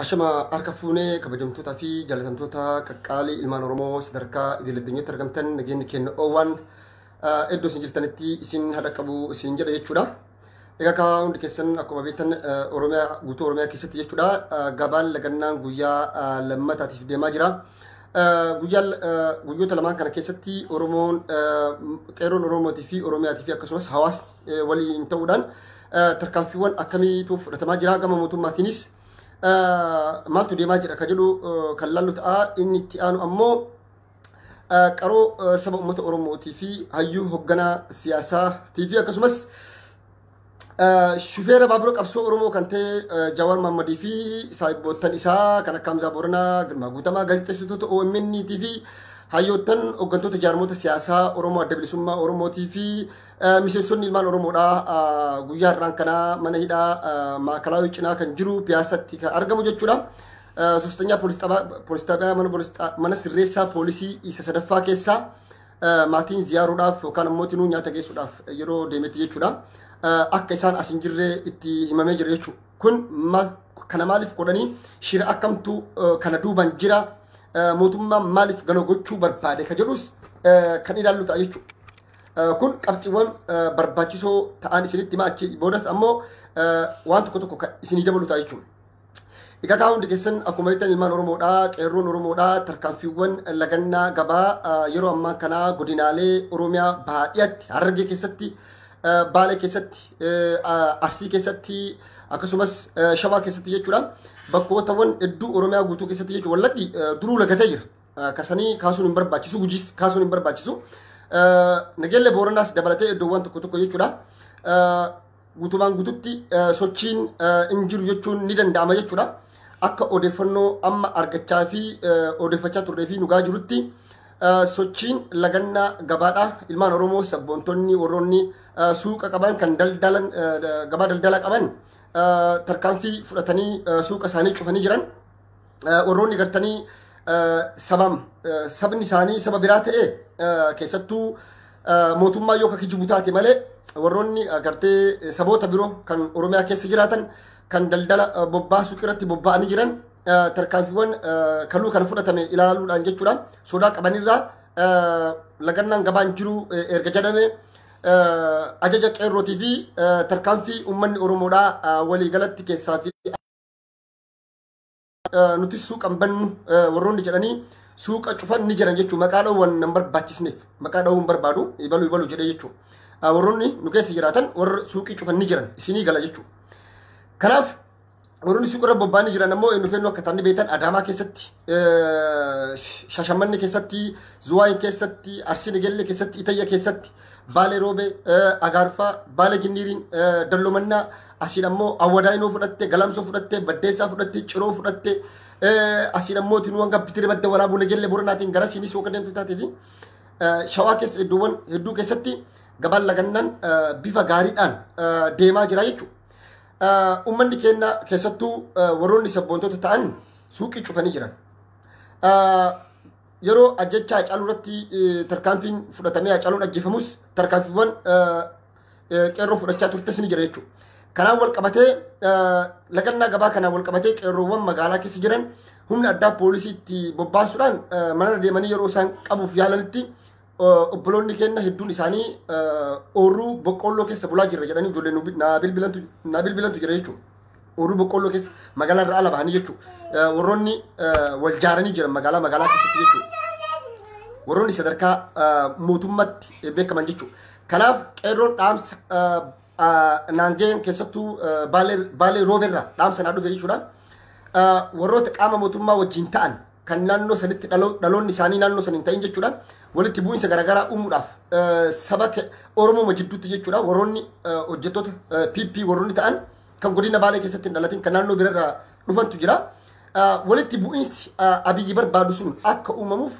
Ashama harka fuunee kabajamtootaa fi jaalatamtoota qaqqaalii ilmaan Oromoo sadarkaa idil addunyaatti argamtan, nageenyi keenya oowwan iddoo isin jirtanitti isin haadha qabu isin jedha jechuudha. Egaa akka hundi keessan akkuma beektan, Oromiyaa guutuu Oromiyaa keessatti jechuudha, gabaan lagannaan guyyaa lammataatiif deemaa jira. Guyyaa guyyoota lamaan kana keessatti Oromoon, qeerroon Oromootii fi Oromiyaatii fi akkasumas hawaasni waliin ta'uudhaan tarkaanfiiwwan akkamiitu fudhatamaa jira, gama mootummaatiinis maaltu deemaa jira ka jedhu kan laallu ta'a. Inni itti aanu ammoo qaroo saba uummata Oromootii fi hayyuu hoogganaa siyaasaatii fi akkasumas shufeera baabura qabsoo Oromoo kan ta'e Jawaar Mohammadii fi saahibboottan isaa kan akka Hamzaa Booranaa, Girmaa Guutamaa, gaazexeessitoota OMN fi hayyoottan hooggantoota jaarmoota siyaasaa Oromoo, Adda Bilisummaa Oromootii fi miseensonni ilmaan Oromoodhaa guyyaa har'aan kanaa mana hidhaa Maakalaawii cinaa kan jiru Piyaasatti kan argamu jechuudha. ሶስተኛ ፖሊስ ጣቢያ mana sirreessaa poolisii isa sadaffaa keessaa maatiin ziyaaruudhaaf yookaan ammoo tinuu nyaata geessuudhaaf yeroo deemetti jechuudha. Akka isaan as hin jirre itti himamee jira jechuudha. Kun kana maaliif godhanii, shira akkamtu kana duuban jira, mootummaan maaliif gana gochuu barbaade ka jedhus kan ilaallu ta'a jechuudha. Kun qabxiiwwan barbaachisoo ta'an isinitti hima, achi boodas ammoo waan tokko tokko isinii dabalu ta'a jechuudha. Egaa kaa hundi keessan akkuma beektan, ilmaan Oromoodhaa, qeerroon Oromoodhaa tarkaanfiiwwan lagannaa gabaa yeroo ammaa kanaa godinaalee Oromiyaa baadiyyaatti, Harargee keessatti, Baalee keessatti, Arsii keessatti, akkasumas Shawaa keessatti jechuudha. Bakkootawwan hedduu Oromiyaa guutuu keessatti jechuudha. Wallaggi duruu lagatee jira. Kasanii kaasuun hin barbaachisu, Gujiis kaasuun hin barbaachisu. Nageellee Booranaas dabalatee iddoowwan tokko tokko jechuudha. Guutumaan guututti sochiin hin jiru jechuun ni danda'ama jechuudha. Akka odeeffannoo amma argachaa fi odeeffachaa turree fi nugaa jirutti, sochiin lagannaa gabaadha. Ilmaan Oromoo sabboontonni warroonni suuqa qaban, kan daldalan, gabaa daldala qaban tarkaanfii fudhatanii suuqa isaanii cufanii jiran. Warroonni gartanii sabam sabni isaanii saba biraa ta'e, keessattuu mootummaa yoo kijibu taate malee, warroonni gartee saboota biroo kan Oromiyaa keessa jiraatan kan daldala bobbaa suuqii irratti bobba'anii jiran tarkaanfiiwwan kaluu kana fudhatame ilaaluudhaan jechuudha. Sodaa qabanirraa lagannaan gabaan jiru erga jedhame, ajaja qeerrootii fi tarkaanfii uummanni Oromoodhaa waliigalatti keessaa fi nuti suuqan bannu warroonni jedhanii suuqa cufan ni jiran jechuudha. Maqaa dha'uun nan barbaachisneef, maqaa dha'uun barbaadu, ibaluu ibaluu jedhee jechuudha. Warroonni nu keessa jiraatan warra suuqii cufan ni jiran isinii gala jechuudha. Kanaaf warroonni suuqa irra bobba'anii jiran ammoo eenyu fennu akka ta'an beektan: Adaamaa keessatti, Shashamanni keessatti, Zuwaayin keessatti, Arsii Nagellee keessatti, Itayya keessatti, Baalee Roobee, Agaarfaa, Baalee Ginniiriin, Dallomannaa, asiin ammoo Awwadaayinoo fudhatte, Galamsoo fudhatte, Baddeessaa fudhatte, Ciroo fudhatte, asiin ammoo Tinuu hanga Bitiree Madda Waraabuu, Nagellee Booranaatiin gara siinis yoo deemtu taatee fi Shawaa keessa iddoowwan hedduu keessatti gabaan lagannaan bifa gaariidhaan deemaa jira jechuudha. Uummanni keenya keessattuu warroonni sabboontota ta'an suuqii cufanii jiran. Yeroo ajjechaa Hacaaluu irratti tarkaanfiin fudhatamee Hacaaluun ajjeefamus tarkaanfiiwwan qeerroo fudhachaa turtes ni jira jechuudha. Kanaan wal qabatee, lagannaa gabaa kanaan wal qabatee, qeerroowwan magaalaa keessa jiran humna addaa poolisiitti bobbaasuudhaan manarra deemanii yeroo isaan qabuuf yaalanitti, obboloonni keenya hedduun isaanii oorruu boqqoolloo keessa bulaa jirra jedhanii ijoollee naa bilbilantu jira jechuudha. Oorruu boqqoolloo keessa magaalaa irraa ala bahanii jechuudha. Warroonni wal jaaranii jiran magaalaa keessatti jechuudha. Warroonni sadarkaa mootummaatti beekaman jechuudha. Kanaaf qeerroon dhaamsa naangeen keessattuu Baalee Rooberraa dhaamsa naa dhufe jechuudha. Warroota qaama mootummaa wajjin ta'an kan naannoo sanitti dhaloonni isaanii naannoo san hin ta'in jechuudha. Walitti bu'iinsa garaagaraa uumuudhaaf saba Oromoo jidduutti jechuudha. Warroonni hojjettoota PP warroonni ta'an kan godina Baalee keessatti hin dhalatin kan naannoo birarraa dhufantu jira. Walitti bu'iinsi Abiyyi barbaadu sun akka uumamuuf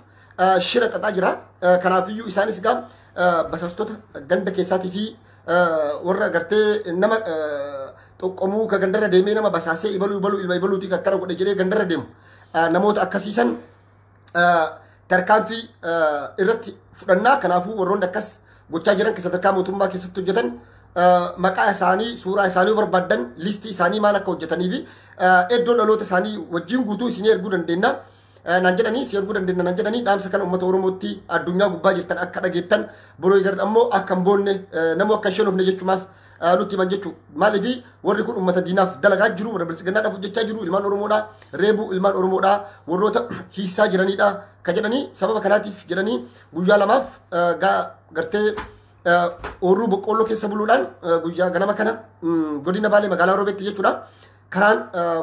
shira xaxaa jira. Kanaafiyyuu isaanis gaa basaastota ganda keessaatii fi warra gartee nama xoqqomuu ka gandarra deemee nama basaasee ibaluu ibaluu ilma ibaluutii akkana godhe jedhee gandarra deemu, namoota akkasiisan tarkaanfii irratti fudhannaa, kanaafuu warroonni akkas gochaa jiran kan sadarkaa mootummaa keessatti hojjetan Maqaa isaanii, suuraa isaanii barbaadan, listii isaanii, maal akka hojjetanii fi iddoo dhaloota isaanii wajjin guutuu isinii erguu dandeenya. Naan jedhanii, si erguu dandeenya naan jedhanii. Dhaamsa kana uummata Oromootti addunyaa gubbaa jirtan akka dhageettan, boroo gar ammoo akka hin boonne, namoo akka hin sheenofne jechumaaf nutti himan jechuudha. Maaliif warri kun uummata diinaaf dalagaa jiru, warra bilisigannaadhaaf hojjechaa jiru, ilmaan Oromoodhaa reebuu, ilmaan Oromoodhaa warroota hiisaa jiranidha ka jedhanii. Sababa kanaatiif jedhanii guyyaa 2f gartee oorruu boqqoolloo keessa buluudhaan guyyaa ganama kana godina Baalee magaalaa Roobeetti jechuudha. Karaan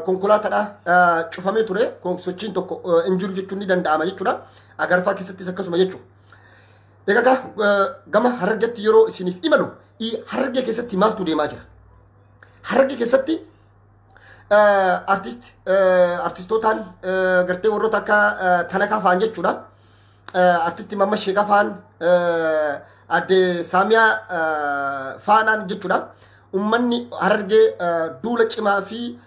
konkolaataadha cufamee ture, sochiin tokko hin jiru jechuun ni danda'ama jechuudha. Agarfaa keessattis akkasuma jechuudha. Egaa gama Harargeetti yeroo isiniif imalu, Harargee keessatti maaltu deemaa jira? Harargee keessatti artistootaan gartee warroota akka Talakaa fa'aan jechuudha. Artisti Mamma Sheekaa fa'aan, adde Saamiyaa fa'aanaan jechuudha. Uummanni Harargee duula cimaa fi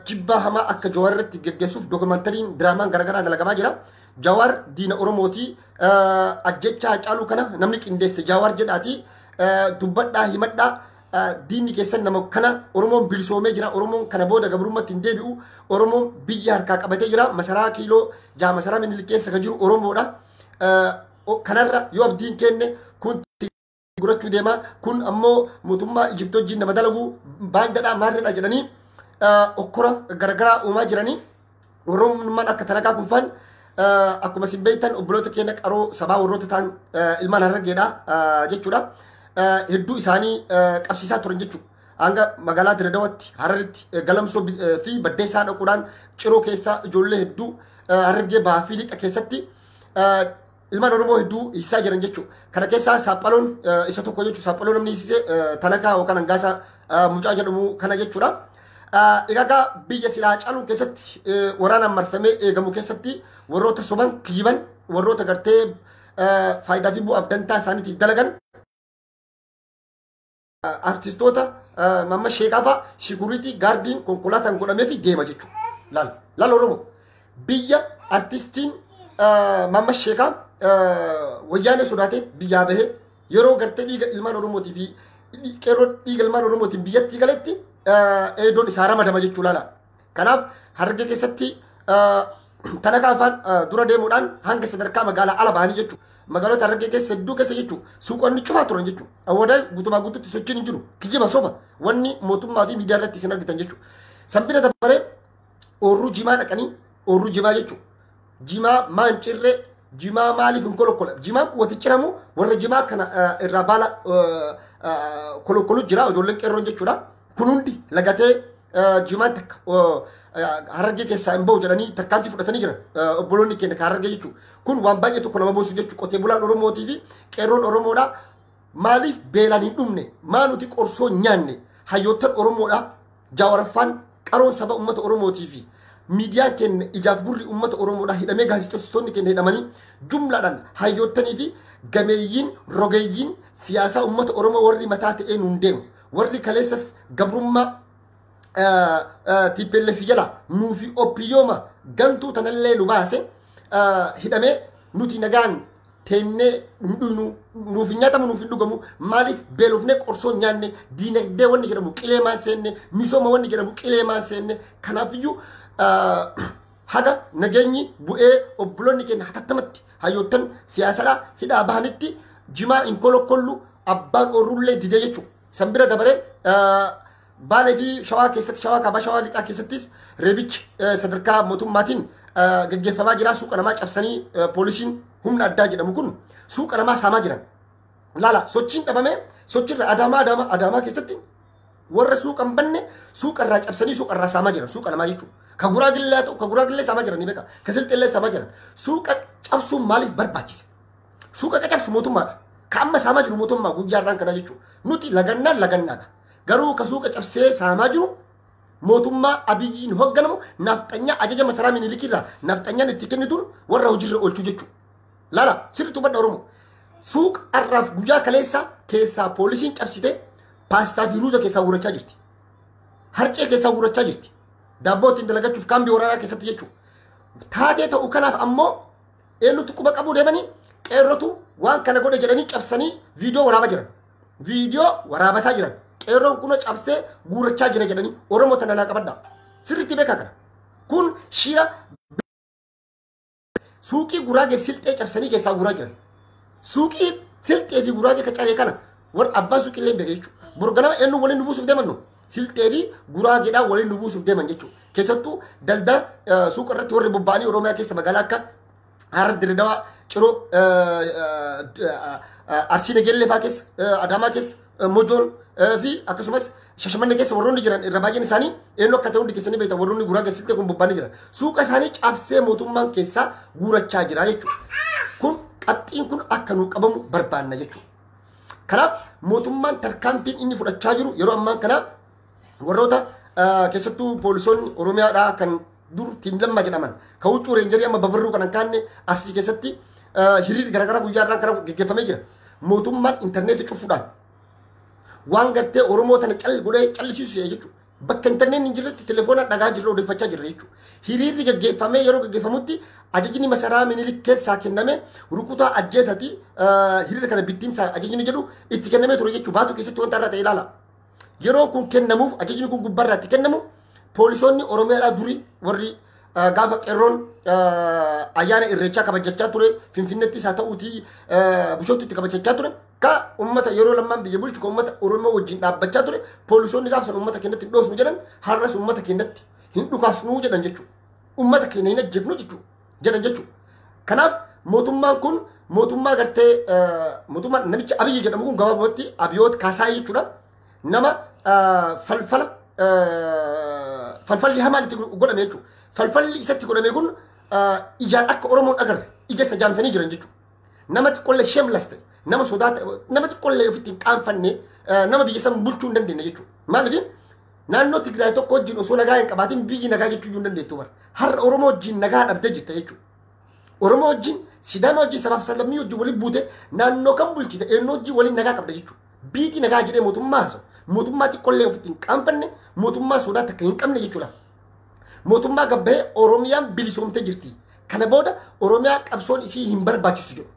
jibbaa hamaa akka Jawaar irratti geggeessuuf dookumentariin, diraamaan garaagaraa dalagamaa jira. Jawaar diina Oromooti. Ajjechaa Hacaaluu kana namni qindeesse Jawaar jedhaati. Dubbadhaa, himadhaa, diinni keessan nama kana. Oromoon bilisoomee jira. Oromoon kana booda gabrummaatti hin deebi'u. Oromoon biyya harkaa qabatee jira. Masaraa kiiloo 6, masaraa Minilik keessa kan jiru Oromoodha. Kanarra yoo abdiin kenne kun gurachuu deema. Kun ammoo mootummaa Ijiptii wajjin nama dalagu, baandadha, maarredha jedhanii okkora garagaraa uumaa jiranii. Warroonni akka Tanakaa kunfaan, akkuma isin beektan, obboloota keenya qaroo sabaa warroota ta'an ilmaan Harargeedha jechuudha. Hedduu isaanii qabsiisaa turan jechuudha. Hanga magaalaa Diredawatti, Hararitti, Galamsoo fi Baddeessaa dhaquudhaan Ciroo keessa ijoollee hedduu, Harargee bahaa fi lixa keessatti ilmaan Oromoo hedduu hiisaa jiran jechuudha. Kana keessaa Saaphaloon isa tokko jechuudha. Saaphaloo namni hiisise Tanakaa yookaan Hangaasaa mucaa jedhamu kana jechuudha. Egaa biyya silaa Hacaaluu keessatti waraanaan marfamee eegamu keessatti warroota soban, kijiban, warroota gartee faayidaa fi bu'aaf dantaa isaaniitiif dalagan, artistoota Mamma Sheekaa fa'a security guardiin konkolaataan godhamee fi deema jechuudha. Laal laal Oromoo, biyya artistiin Mamma Sheekaa wayyaanee sodaatee biyyaa bahee yeroo gartee dhiiga ilmaan Oromootii fi qeerroo dhiiga ilmaan Oromootiin biyyattii galetti eedoon isaa ramadama jechuu laala. Kanaaf Harargee keessatti Tanakaa afaan dura deemuudhaan hanga sadarkaa magaalaa ala bahanii jechuudha. Magaalota Harargee keessa hedduu keessa jechuudha. Suuqonni cufaa turan jechuudha. Awwadaa guutumaa guututti sochiin hin jiru. Kijiba, soba wanni mootummaa fi miidiyaa irratti isin argitan jechuudha. Sanbira dabaree oorruu jimaa dhaqanii, oorruu jimaa jechuudha. Jimaa maan cirree, jimaa maaliif hin kolokkola? Jimaan kun wati ciramu warra jimaa kana irraa baala kolokkolu jira, ijoolleen qeerroon jechuudha. Kun hundi lagatee jimaan takka Harargee keessaa hin bahu jedhanii tarkaanfii fudhatanii jiran obboloonni keenya kan Harargee jechuudha. Kun waan baay'ee tokko nama boonsu jechuudha. Qotee bulaan Oromootii fi qeerroon Oromoodha. Maaliif beelaan hin dhumne? Maa nuti qorsoo nyaanne? Hayyoottan Oromoodha. Jaawaraffaan qaroon saba uummata Oromootii fi miidiyaan keenya ijaaf gurri uummata Oromoodha hidhamee, gaazexeessitoonni keenya hidhamanii, jumlaadhaan hayyoottanii fi gameeyyiin rogeeyyiin siyaasaa uummata Oromoo warri mataa ta'ee nuun deemu, warri kaleessas gabrummaa TPLF jala nuufi oppiyooma gantuu tanallee nu baase hidhamee, nuti nagaan teennee hin dhuynu, nuuf hin nyaatamu, nuuf hin dhugamu, maaliif beelofnee qorsoo hin nyaanne? Diinagdee wanni jedhamu qilee maan seenne? Misooma wanni jedhamu qilee maan seenne? Kanaafiyyuu haga nageenyi bu'ee obboloonni keenya hatattamatti hayyoottan siyaasadhaa hidhaa bahanitti jimaa hin kolokkollu, abbaan oorrullee didee jechuudha. Sanbira dabaree Baalee fi Shawaa keessatti, Shawaa kaabaa, Shawaa lixaa keessattis reebichi sadarkaa mootummaatiin gaggeeffamaa jira. Suuqa namaa cabsanii, poolisiin humna addaa jedhamu kun suuqa namaa saamaa jiran. Laala, sochiin dhabame, sochiirra Adaamaa keessatti warra suuqa hin banne suuqa irraa cabsanii suuqa irraa saamaa jiran, suuqa namaa jechuudha. Ka Guraagillee haa ta'u, ka Guraagillee saamaa jiran ni beeka. Ka Silxillee saamaa jiran. Suuqa cabsuun maaliif barbaachise? Suuqa ka cabsu mootummaadha. Ka amma saamaa jiru mootummaa guyyaa irraan kana jechuudha. Nuti lagannaan lagannaadha. Garuu ka suuqa cabsee saamaa jiru mootummaa Abiyyiin hoogganamu, nafxanyaa ajaja masaraa Minilikirraa nafxanyaan itti kennituun warra hojiirra oolchuu jechuudha. Laala, sirriitti hubadha Oromoo. Suuqa har'aaf guyyaa kaleessa keessaa poolisiin cabsite paastaa fi ruuza keessaa guurachaa jirti. Harcee keessaa guurachaa jirti. Daabboo ittiin dalagachuuf kaambii waraanaa keessatti jechuudha. Taatee ta'u kanaaf ammoo eenyutu quba qabuu deemanii, qeerrotu waan kana godhe jedhanii cabsanii viidiyoo waraabaa jiran. Viidiyoo waraabataa jiran. Qeerroon kun cabsee guurachaa jira jedhanii Oromoo tana naa qabadha. Sirriitti beekaa kana. Kun shira suuqii Guraageef Silxee cabsanii keessaa guuraa jiran. Suuqii Silxee fi Guraagee ka cabee kana warra abbaan suuqii illee beeka jechuudha. Borganama eenyu waliin nu buusuuf deeman nu? Silxee fi Guraageedhaan waliin nu buusuuf deeman jechuudha. Keessattuu daldala suuqa irratti warri bobba'anii Oromiyaa keessa magaalaa akka Harar, Dirredawaa, Ciroo, Arsii Nageellee fa'aa keessa, Adaamaa keessa, Mojoon fi akkasumas Shashamannee keessa warroonni jiran irra baay'een isaanii eenyu akka ta'e hundi keessanii beektan warroonni Guraagee Silxee kun bobba'anii jiran. Suuqa isaanii cabsee mootummaan keessaa guurachaa jira jechuudha. Kun qabxiin kun akka nu qabamu barbaanna jechuudha. Kanaaf mootummaan tarkaanfiin inni fudhachaa jiru yeroo ammaa kana warroota keessattuu poolisoonni Oromiyaadhaa kan dur Tiim Lammaa jedhaman kan huccuu reenjarii amma babarruu kan hin kaanne Arsii keessatti hiriirri garaagaraa guyyaa irraan kana gaggeeffamee jira. Mootummaan intarneetii cufuudhaan waan gartee Oromoo tana cal godhee callisiisu jechuudha. Bakka intarneetiin hin jirretti telefoona dhagaa jirra odeeffachaa jirra jechuudha. Hiriirri gaggeeffamee yeroo gaggeeffamutti ajajni masaraa Minilik keessaa kenname rukutaa ajjeesati hiriira kana bittimsaa ajajni jedhu itti kennamee ture jechuudha. Baatu keessatti wanta irraa ta'e ilaala. Yeroo kun kennamuuf ajajni kun gubbaarraa itti kennamu poolisoonni Oromiyaadhaa durii warri gaafa qeerroon ayyaana irreechaa kabajachaa ture Finfinnettis haa ta'uutii Bishooftutti kabajachaa ture ka uummata yeroo lammaan biyya bulchu ka uummata Oromoo wajjin dhaabbachaa ture poolisoonni gaafa san uummata keenyatti hin dhoosnu jedhan har'as uummata keenyatti hin dhukaasnuu jedhan jechuudha. Uummata keenya hin ajjeefnu jechuudha jedhan jechuudha. Kanaaf mootummaan kun mootummaa gartee mootummaan namicha Abiyyi jedhamu kun gabaabumatti Abiyoot Kaasaayii jechuudha. Nama falfala falfalli hamaan itti godhame jechuudha. Falfalli isatti godhame kun ijaan akka Oromoon agarre ija isa jaamsanii jiran jechuudha. Nama xiqqollee shameless ta'e, nama sodaa ta'e, nama xiqqollee ofitti hin qaanfanne, nama biyya san bulchuu hin dandeenye jechuudha. Maaliif naannoo Tigraay tokko wajjin osoo nagaa hin qabaatin biyyi nagaa jechuu hin dandeettu bara. Har'a Oromoo wajjin nagaa dhabdee jirta jechuudha. Oromoo wajjin, Sidaama wajjin, sabaaf sablammii wajjin waliin buute naannoo kam bulchite eenyu wajjin waliin nagaa qabda jechuudha. Biitii nagaa jedhee mootummaa haasa'u, mootummaa xiqqollee ofitti hin qaanfanne, mootummaa sodaa takka hin qabne jechuudha. Mootummaa gabbahee Oromiyaan bilisoomtee jirti. Kana booda Oromiyaa qabsoon isii hin barbaachisu jedhu.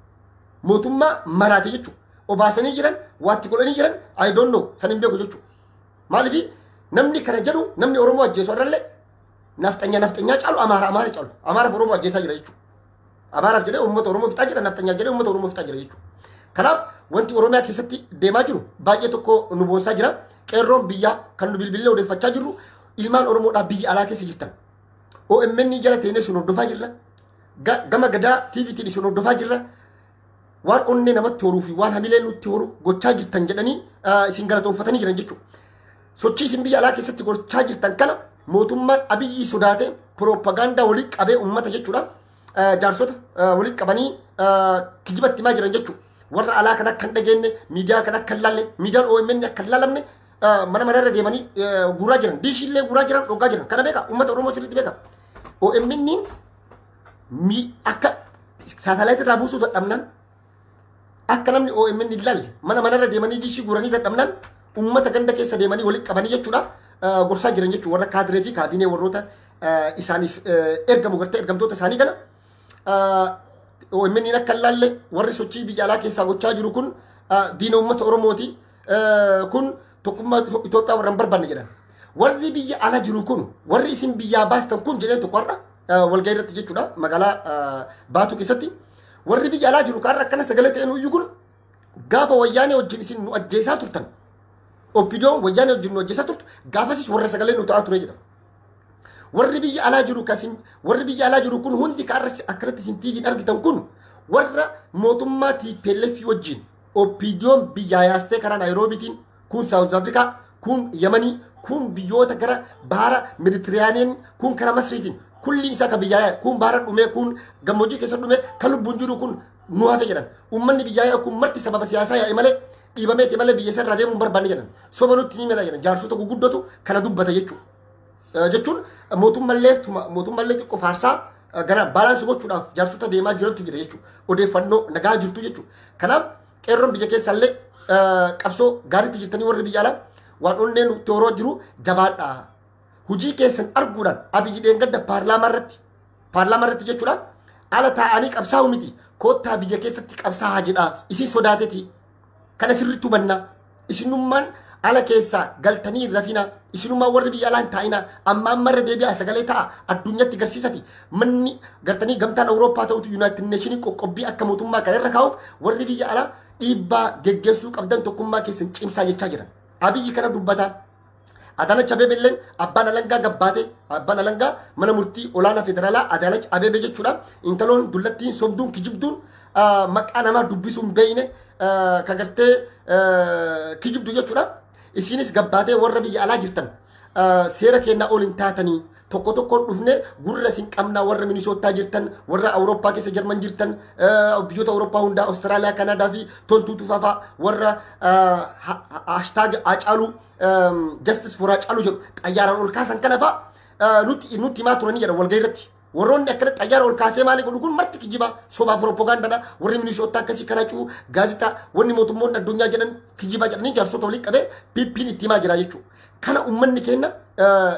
Mootummaa maraate jechuudha. Obaasanii jiran, waatti godhanii jiran, I don't know, san hin beeku jechuudha. Maaliif namni kana jedhu namni Oromoo ajjeesu irrallee nafxanyaa nafxanyaa caalu Amaara Amaara caalu. Amaaraaf Oromoo ajjeesaa jira jechuudha. Amaaraaf jedhee uummata Oromoo fixaa jira, nafxanyaaf jedhee uummata Oromoo fixaa jira jechuudha. Kanaaf wanti Oromiyaa keessatti deemaa jiru baay'ee tokko nu boonsaa jira. Qeerroon biyyaa kan nu bilbilee odeeffachaa jirru ilmaan Oromoodhaa biyya alaa keessa jirtan. OMN jala teenee isin hordofaa jirra. Gama Gadaa TVtiin isin hordofaa jirra. Waan onnee namatti horuu fi waan hamilee nutti horu gochaa jirtan jedhanii isin galatoonfatanii jiran jechuudha. Sochii isin biyya alaa keessatti gochaa jirtan kana mootummaan Abiyyi sodaatee piroopagaandaa walii qabee uummata jechuudha. Jaarsota walii qabanii kijibatti himaa jiran jechuudha. Warra alaa kan akka hin dhageenye, miidiyaa kan akka hin laalle, miidiyaan OMN akka hin laalamne mana manarra deemanii guuraa jiran, diishiillee guuraa jiran, dhogaa jiran. Kana beeka, uummata Oromoo sirriitti beeka. OMN akka saatalaayit irraa buusuu dadhabnaan, akka namni OMN hin laalle mana manarra deemanii diishii guuranii dadhabnaan uummata ganda keessa deemanii walitti qabanii jechuudha gorsaa jiran jechuudha. Warra kaadiree fi kaabinee warroota isaaniif ergamu gartee ergamtoota isaanii kana OMN akka hin laalle warri sochii biyya alaa keessaa gochaa jiru kun diina uummata Oromooti. Kun tokkummaa Itoophiyaa warra hin barbaanne jedhan. Warri biyya alaa jiru kun warri isin biyyaa baastan kun jedheen tokko har'a walgahii irratti jechuudha magaalaa Baatuu keessatti. Warri biyya alaa jiru kaarra akkana sagalee ta'een iyyuu kun gaafa wayyaanee wajjin isin nu ajjeesaa turtan. Oppidiyoon wayyaanee wajjin nu ajjeesaa turtu gaafasis warra sagalee nu ta'aa ture jedhama. Warri biyya alaa jiru kasin warri biyya alaa jiru kun hundi kaarra akkanatti isin TV'n argitan kun warra mootummaa TPLF wajjin Oppidiyoon biyyaa yaastee karaa Naayiroobiitiin kun Saawuz Afrikaa kun Yamanii kun biyyoota gara bahara Meditiraaniyeen kun karaa Masriitiin kulli isaa ka biyyaa yaa'e kun bahara dhumee kun gammoojjii keessa dhumee kan lubbuun jiru kun nu hafe jedhan. Uummanni biyyaa yaa'e kun marti sababa siyaasaa yaa'e malee dhiibameeti malee biyya isa irraa deemuu hin barbaanne jedhan. Soba nutti ni mala jedhan. Jaarsota guguddootu kana dubbata jechuudha. Jechuun mootummallee xiqqoo faarsaa gara baalaansi gochuudhaaf jaarsota deemaa jirantu jira jechuudha. Odeeffannoo nagaa jirtu jechuudha. Kanaaf qeerroon biyya keessallee qabsoo gaariitti jirtanii warri biyya alaa waan onneen nutti horoo jiru jabaadha. Hojii keessan arguudhaan Abiyyi dheengadda paarlaamaa irratti jechuudha. Ala taa'anii qabsaa'u miti. Koottaa biyya keessatti qabsaa'aa jedha. Isin sodaateeti. Kana sirriitti hubanna. Isinummaan Ala keessaa galtanii rafina isinummaa warri biyya alaan taa'ina amma ammarra deebi'aa sagalee ta'a addunyaatti garsiisati manni gartanii gamtaan Awurooppaa ta'utu United Nations qoqqobbii akka mootummaa kana irra kaa'uuf warri biyya alaa dhiibbaa geggeessuu qabdan tokkummaa keessan cimsaa jechaa jiran. Abiyyi kana dubbata. Adaanach Abeebee illeen abbaan alangaa gabbaate abbaan alangaa mana murtii olaanaa federaalaa Adaanach Abeebee jechuudha. Intaloon dullattiin sobduun kijibduun maqaa namaa dubbisuun beeyne ka gartee kijibdu jechuudha. Isinis gabbaatee warra biyya alaa jirtan seera kennaa ol hin taatanii tokko tokkoon dhufne gurra isin qabnaa warra Minisootaa jirtan warra Awurooppaa keessa Jarman jirtan biyyoota Awurooppaa hundaa Awustiraaliyaa Kanaadaa fi toltuutu fafaa warra hashtag Haacaaluu justice for Haacaaluu jedhu xayyaaraan ol kaasan kana fa'a nutti himaa turanii jedha walgahii irratti. Warroonni akkana xayyaara ol kaasee maali godhu kun marti kijibaa sobaa propagaandaadha. Warri Minisootaa akkasii karaa cuu gaazexaa wanni mootummoonni addunyaa jedhan kijibaa jedhanii jaarsota waliin qabee PP'n itti himaa jira jechuudha. Kana uummanni keenya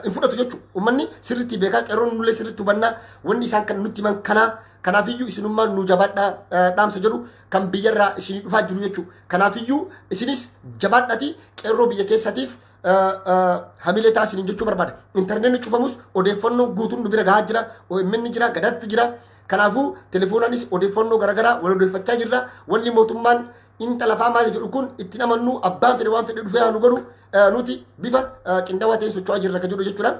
hin fudhatu jechuudha. Uummanni sirriitti beekaa qeerroon nullee sirriitti hubannaa wanni isaan kan nutti himan kanaa kanaafiyyuu isinummaan nu jabaadhaa dhaamsa jedhu kan biyyarraa isinii dhufaa jiru jechuudha. Kanaafiyyuu isinis jabaadhaati qeerroo biyya keessatiif hamilee ta'a isiniin jechuu barbaada. Intarneetni cufamus odeeffannoo guutuun nu bira gahaa jira. OMN jira, gadaatti jira. Kanaafuu telefoonaanis odeeffannoo garaagaraa wal odeeffachaa jirra. Wanni mootummaan inta lafaa maali jedhu kun ittiin amannu abbaan fedhe waan fedhe dhufee haa nu godhu nuti bifa qindaawaa ta'een socho'aa jirra kan jedhu jechuudha.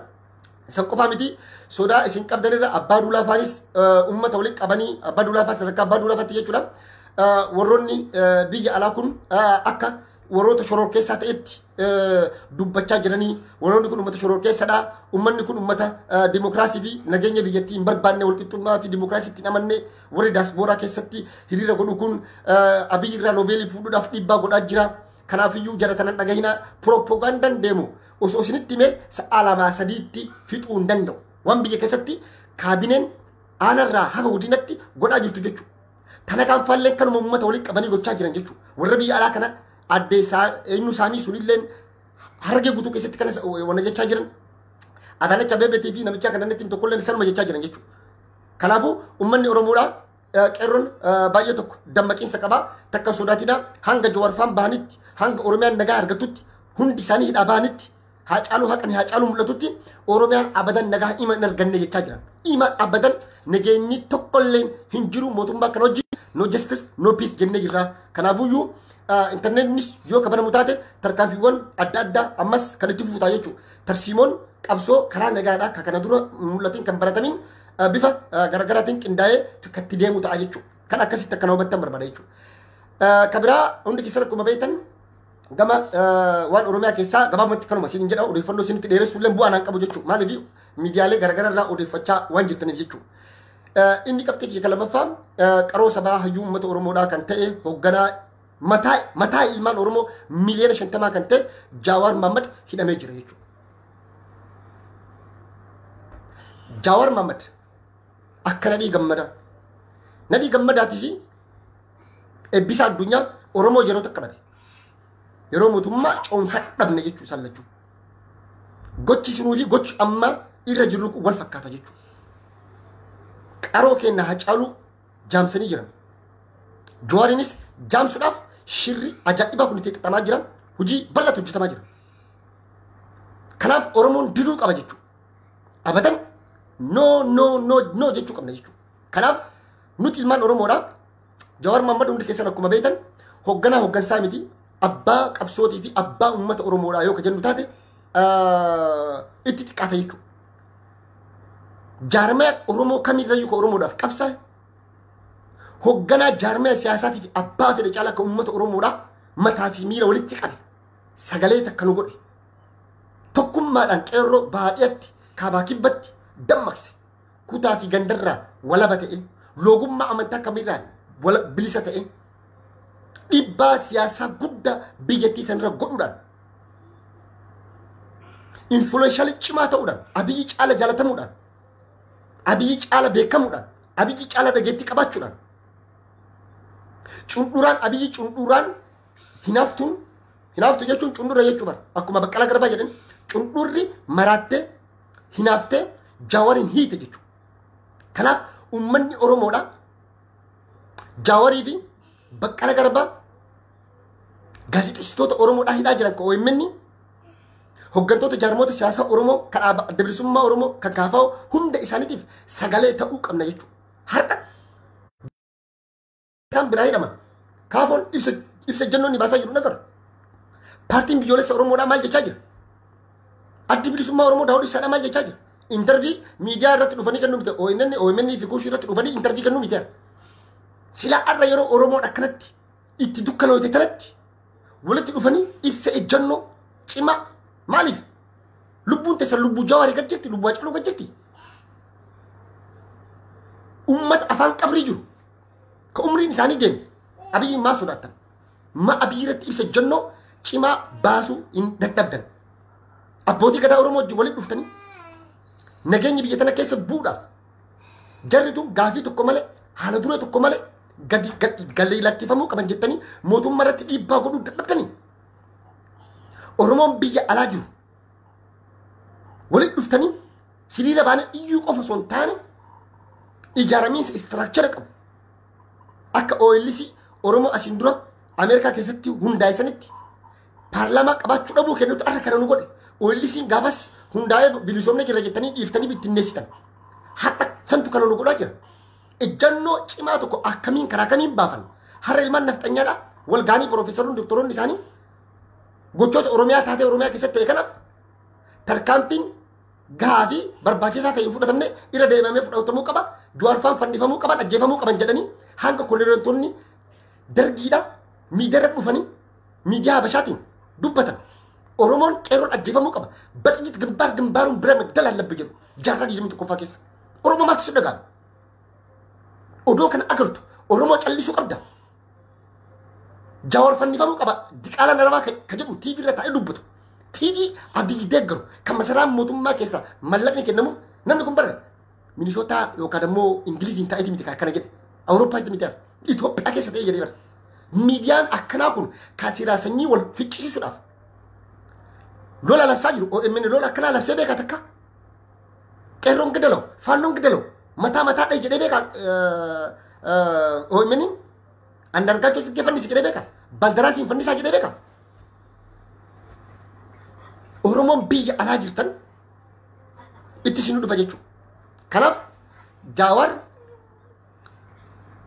Isan qofaa miti sodaa isin qabdanirra abbaa duulaa faanis uummata walitti qabanii abbaa duulaa faa sadarkaa abbaa duulaa faatti jechuudha. Warroonni biyya alaa kun akka warroota shororkeessaa ta'etti dubbachaa jiranii warroonni kun uummata shororkeessadha. Uummanni kun uummata dimokiraasii fi nageenya biyyattii hin barbaanne walqixxummaa fi dimokiraasii ittiin amanne warri daaspooraa keessatti hiriira godhu kun Abiyyi irraa noobeelii fuudhuudhaaf dhiibbaa godhaa jira. Kanaafiyyuu jara tanan dhagahina propagandaan deemu osoo isinitti himee sa'a 2 3tti fixuu hin danda'u. Waan biyya keessatti kaabineen aanarraa haga guddinatti godhaa jirtu jechuudha. Tana kan faalleen kanuma uummata walitti qabanii gochaa jiran jechuudha. Warra biyya alaa kana addee eenyu saamii sunilleen harargee guutuu keessatti kana wanna jechaa jiran. Adaanach Abeebeetii fi namicha kana natti tokkolleen sanuma jechaa jiran jechuudha. Kanaafuu uummanni Oromoodhaa qeerroon baay'ee tokko dammaqiinsa qabaa takka sodaatidha hanga Jawaarfaan bahanitti hanga Oromiyaan nagaa argatutti hundi isaanii hidhaa bahanitti Haacaaluu haqni Haacaaluu mul'atutti Oromiyaan abadan nagaa ima hin arganne jechaa jiran. Ima abadan nageenyi tokkolleen hin jiru mootummaa kana wajjin no justice no peace jennee jirra. Kanaafuyyuu intarneetnis yoo kabanamu taate tarkaanfiiwwan adda addaa ammas kan itti fufutaa jechuudha. Tarsiimoon qabsoo karaa nagaadhaa kan kana dura mul'atiin kan baratamin bifa garaagaraatiin qindaa'ee kan itti deemu ta'a jechuudha. Kan akkasitti akkana hubattan barbaada jechuudha. Kan biraa hundi keessan akkuma beektan gama waan Oromiyaa keessaa gabaabumatti kanuma isiniin jedha odeeffannoo isinitti dheeressuullee bu'aa naan qabu jechuudha. Maaliif miidiyaalee garaagaraa irraa odeeffachaa waan jirtaniif jechuudha. Inni qabxii kiyya lammaffaa qaroo sabaa hayyuu uummata Oromoodhaa kan ta'e hoogganaa mataa ilmaan Oromoo miliyoona 50 kan ta'e Jawaar Mohammad hidhamee jira jechuudha. Jawaar Mohammad akka Nadhii Gammadaa. Nadhii Gammadaatii fi eebbisa addunyaa Oromoo yeroo takka dhabe. Yeroo mootummaa coomsaa dhabne jechuu isaan lachuu. Gochi sinuu fi gochi amma irra jirru kun wal fakkaata jechuudha. Qaroo keenya Haacaaluu jaamsanii jiran. Jawaariinis jaamsuudhaaf shirri ajaa'ibaa kun itti xaxamaa jira. Hojii bal'aatu hojjetamaa jira. Kanaaf Oromoon diduu qaba jechuudha. Abadan no no no no jechuu qabna jechuudha. Kanaaf nuti ilmaan Oromoodhaa Jawaar Mohammad hundi keessan akkuma beektan hoogganaa hooggansaa miti abbaa qabsootii fi abbaa uummata Oromoodhaa yoo ka jennu taate itti xiqqaata jechuudha. Jaarmaya Oromoo kamirrayyuu ka Oromoodhaaf qabsaa'e hoogganaa jaarmaya siyaasaatii fi abbaa fedhe caalaa ka uummata Oromoodhaa mataa fi miila walitti qabe sagalee takka nu godhe tokkummaadhaan qeerroo baadiyyaatti kaabaa kibbatti dammaqse kutaa fi gandarraa walaba ta'e loogummaa amantaa kamirraa bilisa ta'e dhiibbaa siyaasaa guddaa biyyattii sanarra godhuudhaan influenshaal cimaa ta'uudhaan Abiyyi caala jaalatamuudhaan Abiyyi caala beekamuudhaan Abiyyi caala dhageettii qabaachuudhaan cundhuraan Abiyyi cundhuraan hinaaftuun hinaaftu jechuun cundhura jechuu bara akkuma Baqqalaa Garbaa jedhan cundhurri maraattee hinaaftee Jawaariin hiite jechuudha. Kanaaf uummanni Oromoodhaa Jawaarii fi Baqqalaa Garbaa Gaazexeessitoota Oromoodhaa hidhaa jiran kan OMN, hooggantoota jaarmoota siyaasaa Oromoo kan Adda Bilisummaa Oromoo kan KFO hunda isaaniitiif sagalee ta'uu qabna jechuudha. Har'a isaan biraa hidhaman. KFO'n ibsa ejjennoo inni baasaa jiru nagara. Paartiin biyyoolessa Oromoodhaa maal jechaa jira? Addi Bilisummaa Oromoo Daawud Ibsaadhaa maal jechaa jira? Interview miidiyaa irratti dhufanii kennuu miti. OMN, OMN fi Kuushii irratti dhufanii interview kennuu miti. Silaa har'a yeroo Oromoon akkanatti itti dukkanoote tanatti walitti dhufanii ibsa ejjennoo cimaa. Maaliif? Lubbuun teessan lubbuu Jawaarii gad jirti, lubbuu Hacaaluu gad jirti. Uummata afaan qabrii jiru ka umriin isaanii deemu Abiyyiin maaf sodaattan? Ma Abiyyi irratti ibsa ejjennoo cimaa baasuu hin dadhabdan? Abbootii gadaa Oromoo wajjin walitti dhuftanii nageenyi biyya tana keessa bu'uudhaaf jarri tun gaafii tokko malee, haala duree tokko malee gadi galee lakkifamuu qaban jettanii mootummaa irratti dhiibbaa godhuu dadhabdanii? Oromoon biyya alaa jiru walitti dhuftanii hiriira baanee iyyuu qofa osoo hin taane ijaaramiinsa structure qabu. Akka OLC Oromoo asiin dura Ameerikaa keessatti hundaa'e sanitti paarlaamaa qabaachuu dhabuu kennutu har'a kana nu godhe. OLC'n gaafas hundaa'ee bilisoomne jira jettanii dhiiftanii bittinneessitan. Har'a santu kana nu godhaa jira. Ejjannoo cimaa tokko akkamiin karaa kamiin baafan? Har'a ilmaan nafxanyaadha wal gaanii piroofeesaroonni, doktoroonni isaanii gochoota Oromiyaa taatee Oromiyaa keessatti ta'e kanaaf tarkaanfiin gahaa fi barbaachisaa ta'e hin fudhatamne, irra deemamee fudhatamuu qaba. Jawaarfaan fannifamuu qaban, ajjeefamuu qaban jedhanii hanga koloneeltonni dargiidha miidiyaa irra dhufanii miidiyaa Habashaatiin dubbatan. Oromoon qeerroon ajjeefamuu qaba. በጥይት ግንባር ግንባሩን ብለህ መግደል አለብህ jedhu jaarraa 21ffaa keessa. Oromoo maaltu si dhaga'ama? Odoo kana agartu Oromoo callisuu qabda. Jawaar fannifamuu qaba. Diqaalaan arabaa ka jedhu TV irra taa'ee dubbatu. TV Abiyyi deeggaru kan masaraan mootummaa keessa mallaqni kennamuuf namni kun bara Minisootaa yookaan immoo Ingiliziin taa'eeti miti akkana jedhe. Awurooppaa miti, Itoophiyaa keessa ta'ee jedhee bara. Miidiyaan akkanaa kun kan silaa sanyii wal ficcisiisuudhaaf lola labsaa jiru. OMN lola akkanaa labsee beekaa takka? Qeerroon gidalaw, faannoon gidalaw, mataa mataa dhahi jedhee beekaa OMN? Andargaachoo Tsiggee fannisi jedhee beekaa? Baldaraasiin fannisaa jedhee beekaa? Oromoon biyya alaa jirtan itti isin dhufa jechuudha. Kanaaf Jawaar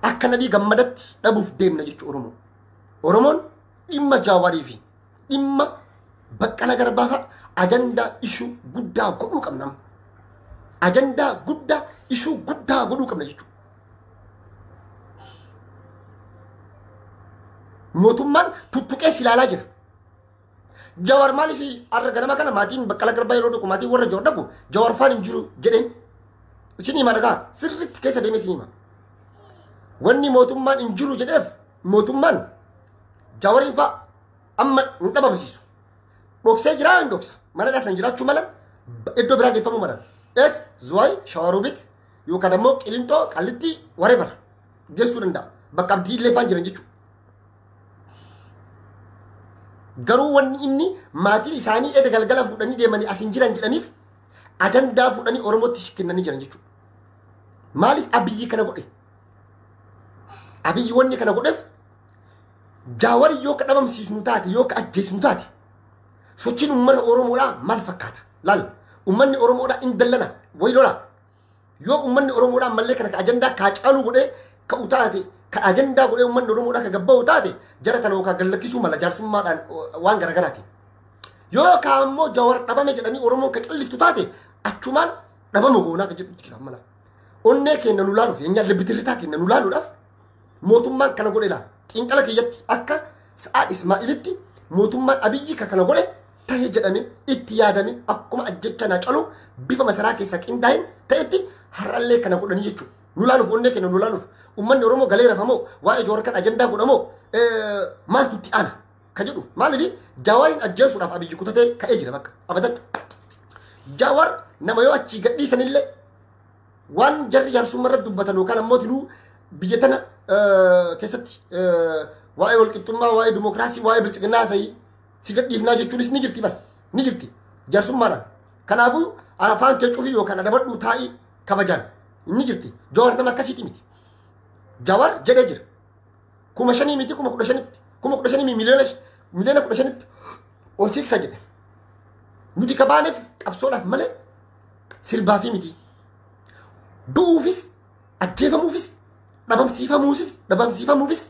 akka Nadhii Gammadatti dhabuuf deemna jechuudha Oromoo. Oromoon dhimma Jawaarii fi dhimma Baqqala Garbaa fa'a ajandaa ishuu guddaa godhuu qabna. Ajandaa guddaa, ishuu guddaa godhuu qabna jechuudha. Mootummaan tuttuqee si ilaalaa jira. Jawaar maaliif har'a ganama kana maatiin Baqqala Garbaa yeroo dhaqu, maatiin warra Jawaar dhaqu, Jawaar faan hin jiru jedheen isin hima, dhagaa sirriitti keessa deemee isin hima. Wanni mootummaan hin jiru jedheef mootummaan Jawaariin fa'a amma hin dhabamsiisu. Dhoksee jiraa, hin dhoksa. Mana san jiraachuu malan, iddoo biraa geeffamuu malan. Es Zuwaay, Shawaruubit yookaan immoo Qilintoo, Qallittii, whatever geessuu danda'a. Bakka Abdii illee faan jiran jechuudha. Garuu wanni inni maatiin isaanii edda galgala fuudhanii deemanii as hin jiran jedhaniif ajandaa fuudhanii Oromootti kennanii jiran jechuudha. Maaliif Abiyyi kana godhe? Abiyyi wanni kana godheef Jaawari yoo ka dhabamsiisnu taate, yoo ka ajjeesnu taate, sochiin uummata Oromoodhaa maal fakkaata? Laal, uummanni Oromoodhaa in dallana wayi lola. Yoo uummanni Oromoodhaa ammallee kana ka ajandaa kaa caaluu godhee ka'u taate, ka ajandaa godhee uummanni Oromoodhaa ka gabba'u taate, jara tana yookaan gallakkisuu mala jaarsummaadhaan waan garaagaraatiin. Yoo ka ammoo Jawar dhabame jedhanii Oromoon ka calliftu taate, achumaan dhabama goonaa ka jedhutti jira mala. Onnee keenya nu laaluuf, eenyaa libbitirritaa keenya nu laaluudhaaf mootummaan kana godhe laala. Xiinxala kiyyatti akka Sa'aad Ismaa'ilitti mootummaan Abiyyi ka kana godhe tahee jedhame itti yaadame akkuma ajjecha naa calu bifa masaraa keessaa qindaa'een ta'etti har'allee kana godhanii jechuudha. Nu laaluuf, onnee keenya nu laaluuf, uummanni Oromoo galee rafamoo, waa'ee Jawar kan ajandaa godhamoo, maaltu itti aana ka jedhu. Maaliif Jawaariin ajjeesuudhaaf Abiyyi kutatee ka'ee jira bakka abadatti. Jawar nama yoo achii gadhiisanillee waan jarri jaarsummaa irratti dubbatan yookaan ammoo tinuu biyya tana keessatti waa'ee walqixxummaa, waa'ee dimokiraasii, waa'ee biltsiginnaa haasa'ii si gadhiifnaa jechuunis ni jirti bara, ni jirti jaarsummaadhaan. Kanaafuu afaan kee cufii yookaan adabadhuu taa'ii kabajaan ni jirti. Jawar nama akkasiiti miti. Jawar jedhee jira. 5,000 miti, 15,000tti, 15,000, miliyoona 15 miliyoonatti ol siqsa jedhe. Nuti kabaaneef qabsoodhaaf malee sirbaa fi miti. Du'uufis, ajjeefamuufis, dhabamsiifamuufis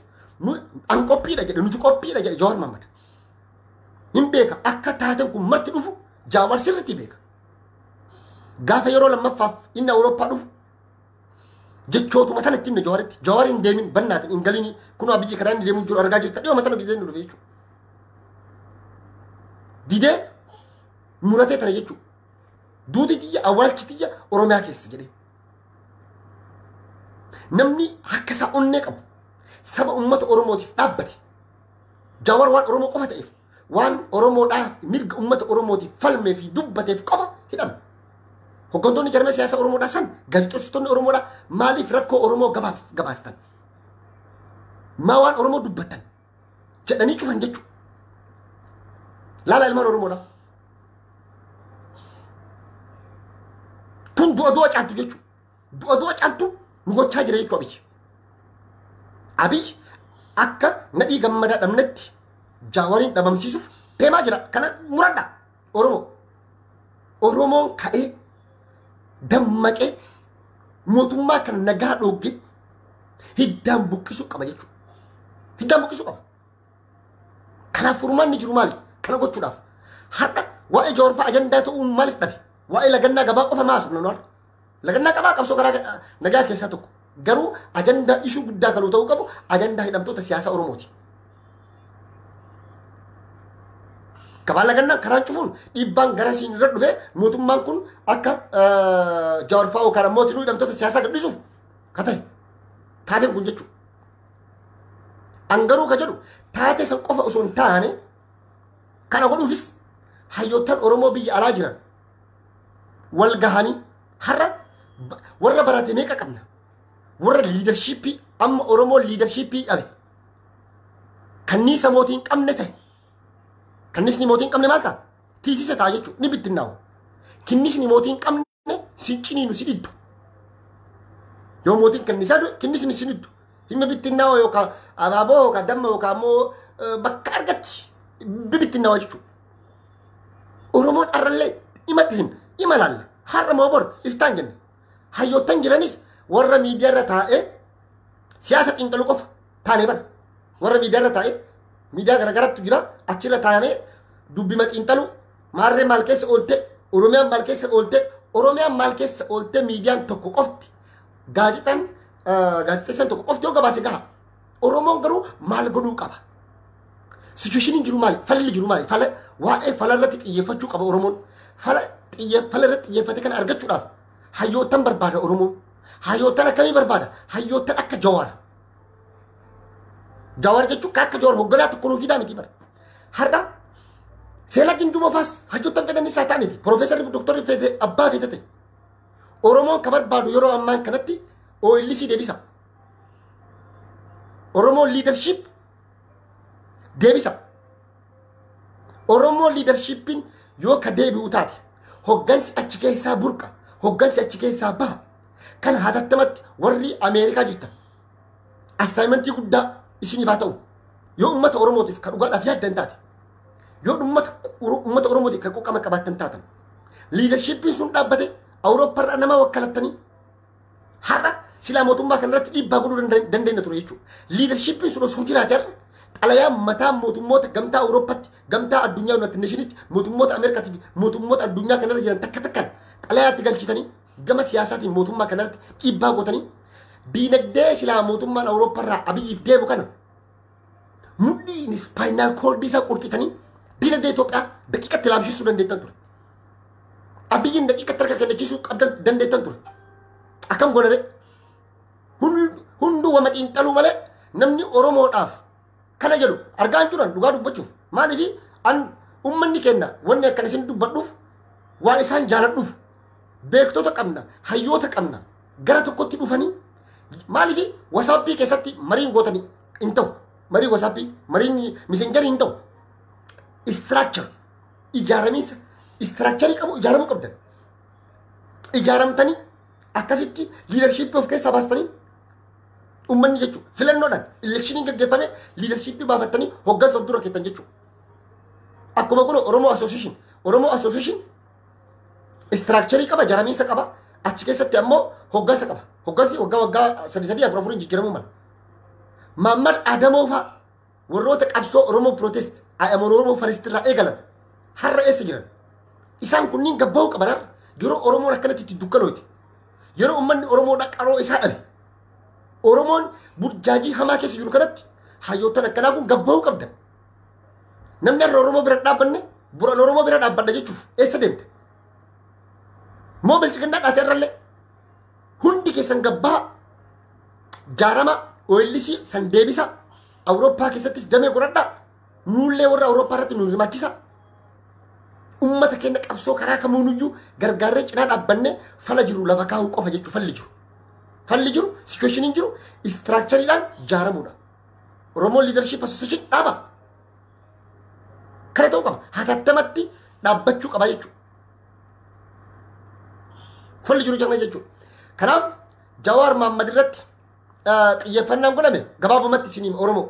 an qophiidha jedhe, nuti qophiidha jedhe Jawaar Mohammad. Hin beeka, akka taateen kun marti dhufu Jawaar sirriitti beeka. Gaafa yeroo lammaffaaf inni Awurooppaa dhufu jechootuma tana itti himne Jawaaritti. Jawaar hin deemin, bannaatiin hin galini, kunoo biyyi karaa inni deemuu jiru argaa jirta, dhiyoo tana didee inni dhufe jechuudha. Didee muratee tana jechuudha. Duuti tiyya, awwaalchi tiyya Oromiyaa keessa jedhee. Namni akka isaa onnee qabu, saba uummata Oromootiif dhaabbate, Jawaar waan Oromoo qofa ta'eef, waan Oromoodhaa mirga uummata Oromootiif falmee fi dubbateef qofa hidhame. Hooggantoonni jarmee siyaasa Oromoodhaa san, gaazexeessitoonni Oromoodhaa maaliif rakkoo Oromoo gabaastan? Maa waan Oromoo dubbattan? Jedhanii cufan jechuudha. Laala ilmaan Oromoodhaa. Tun du'a du'a caaltu jechuudha. Du'a du'a caaltu nu gochaa jira jechuudha Abiyyi. Abiyyi akka Nadhii Gammadaa dhabnetti Jaawariin dhabamsiisuuf deemaa jira. Kana muradha Oromoo. Oromoon ka'ee dammaqee mootummaa kan nagaa dhoogge hiddaan buqqisuu qaba jechuudha. Hiddaan buqqisuu qaba. Kanaaf furmaanni jiru maali? Kana gochuudhaaf. Har'a waa'ee Jawaar fa'aa ajandaa ta'uun maaliif dhabe? Waa'ee lagannaa gabaa qofa maasu nan har'a. Lagannaa gabaa qabsoo karaa nagaa keessaa tokko. Garuu ajandaa ishuu guddaa kan ta'uu qabu ajandaa hidhamtoota siyaasaa Oromooti. Gabaa lagannaa karaan cufuun dhiibbaan gara siin irra dhufee mootummaan kun akka Jawaar fa'aa yookaan ammoo tinuu hidhamtoota siyaasaa gadhiisuuf ka ta'e taateen kun jechuudha. An garuu ka jedhu taatee san qofa osoo hin taane, kana godhuufis hayyoottan Oromoo biyya alaa jiran wal gahanii, har'a warra barate meeqa qabna, warra leadership, amma Oromoo leadership dhabe, kanniisa mootii hin qabne ta'e. Kanniisni mootii hin qabne maal ta'a? Tiisisa ta'a jechuudha, ni bittinnaa'u. Kinnisni mootii hin qabne si ciniinu, si dhiddu. Yoo mootiin kanniisaa du'e, kinnisni si dhiddu, himma bittinnaa'u, yookaan abaaboo yookaan damma yookaan immoo bakka argatti bibittinnaa'u jechuudha. Oromoon har'allee dhimatti hin dhima laalla. Har'a moo bor iftaan jenne. Hayyoottan jiranis warra miidiyaa irra taa'ee siyaasa xiinxalu qofa taanee bara. Warra miidiyaa irra taa'ee, miidiyaa garagaraatu jira, achirra taa'anii dubbima xiinxalu, maarree maal keessa oolte, Oromiyaan maal keessa oolte, Oromiyaan maal keessa oolte, miidiyaan tokko qofti, gaazexaan, gaazexeessaan tokko qofti yoo gabaase gaha. Oromoon garuu maal godhuu qaba? Situationiin jiru maali? Falli jiru maali? Fala, waa'ee fala irratti xiyyeeffachuu qaba Oromoon. Fala fala irratti xiyyeeffate kana argachuudhaaf hayyoottan barbaada Oromoon. Hayyoottan akkamii barbaada? Hayyoottan akka Jawaar. Jawaar jechuun akka Jawaar hoogganaa tokko nuu fidaa miti bara. Har'a seela Gindumoo faas hayyoottan fedhan isaa ta'aniti. Piroofeesarri, doktorri feete, abbaa feete ta'e. Oromoon ka barbaadu yeroo ammaan kanatti OLC deebisa. Oromoon leadership deebisa. Oromoo leadershipiin yoo ka deebi'u taate, hoggansi achi keessaa burqa, hoggansi achi keessaa baha. Kana hatattamatti warri Ameerikaa jirtan assignment guddaa isiniif haa ta'u. Yoo uummata Oromootiif ka dhugaadhaaf yaaddan taate, yoo uummata Oromootiif ka quuqama qabaattan taatan, leadershipiin sun dhaabbate Awurooppaarraa nama wakkalattanii har'a silaa mootummaa kanarratti dhiibbaa godhuu dandeenya ture jechuudha. Leadershipiin sun osoo jiraate, har'a xalayaa mataa mootummoota gamtaa Awurooppaatti, gamtaa addunyaa, United Nationitti, mootummoota Ameerikaatti fi mootummoota addunyaa kanarra jiran takka takkaan xalayaatti galchitanii gama siyaasaatiin mootummaa kanarratti dhiibbaa gootanii, diinagdee silaa mootummaan Awurooppaarraa Abiyyiif deemu kana mudhiin spinal cord isaa qurxitanii diinagdee Itoophiyaa daqiiqatti laamsisuu dandeettan ture. Abiyyiin daqiiqatti harka kennachiisuu qabdan dandeettan ture. Akkam godhare? Hunduu wama xiinxaluu malee namni Oromoodhaaf kana jedhu argaa hin jiran dhugaa dubbachuuf. Maaliif an ummanni kenna wanni akkan isin dubbadhuuf waan isaan jaaladhuuf, beektota qabna, hayyoota qabna, gara tokkotti dhufanii maaliif WhatsApp keessatti mariin gootanii hin ta'u? Marii WhatsApp, mariin Messenger hin ta'u. Structure, ijaaramiinsa structure qabu ijaaramuu qabdan. Ijaaramtanii akkasitti leadership of keessaa baastanii ummanni jechuudha. Filannoodhaan electioniin gaggeeffame leadership baafattanii hoggansa of dura keettan jechuudha. Akkuma kun Oromoo Association. Oromoo Association structure qaba, jaramiinsa qaba. Achi keessatti ammoo hoggansa qaba. Hoggansi waggaa waggaa sadi sadii afur afuriin jijjiiramuu mala. Maammad Adamoo fa'a warroota qabsoo Oromoo Protest Oromoo First irraa eegalan har'a eessa jiran? Isaan kunniin gabbahuu qaban har'a. Yeroo Oromoon akkanatti itti dukkanooti. Yeroo uummanni Oromoodhaa qaroo isaa dhabe. Oromoon burjaajii hamaa keessa jiru kanatti hayyoottan akkanaa kun gabbahuu qabdan. Namni har'a Oromoo bira dhaabbanne buran Oromoo bira dhaabbadha jechuuf eessa deemte? Moo bilchiginnaa dhaate irrallee hundi keessan gabbaa jaarama OLC san deebisa Awurooppaa keessattis damee godhadhaa nuullee warra Awurooppaa irratti nu hirmaachisa. Uummata keenya qabsoo karaa kamiinuyyuu gargaarree cinaa dhaabbannee fala jiru lafa kaa'uu qofa jechuu falli jiru. Falli jiru situationiin jiru structureiidhaan jaaramuudha. Oromoo Leadership Association dhaaba. Kana ta'uu qaba. Hatattamatti dhaabbachuu qaba jechuudha. Falli jiru jennaan jechuudha. Kanaaf Jawaar Mahaammad irratti xiyyeeffannaan godhame gabaabumatti isinii Oromoo.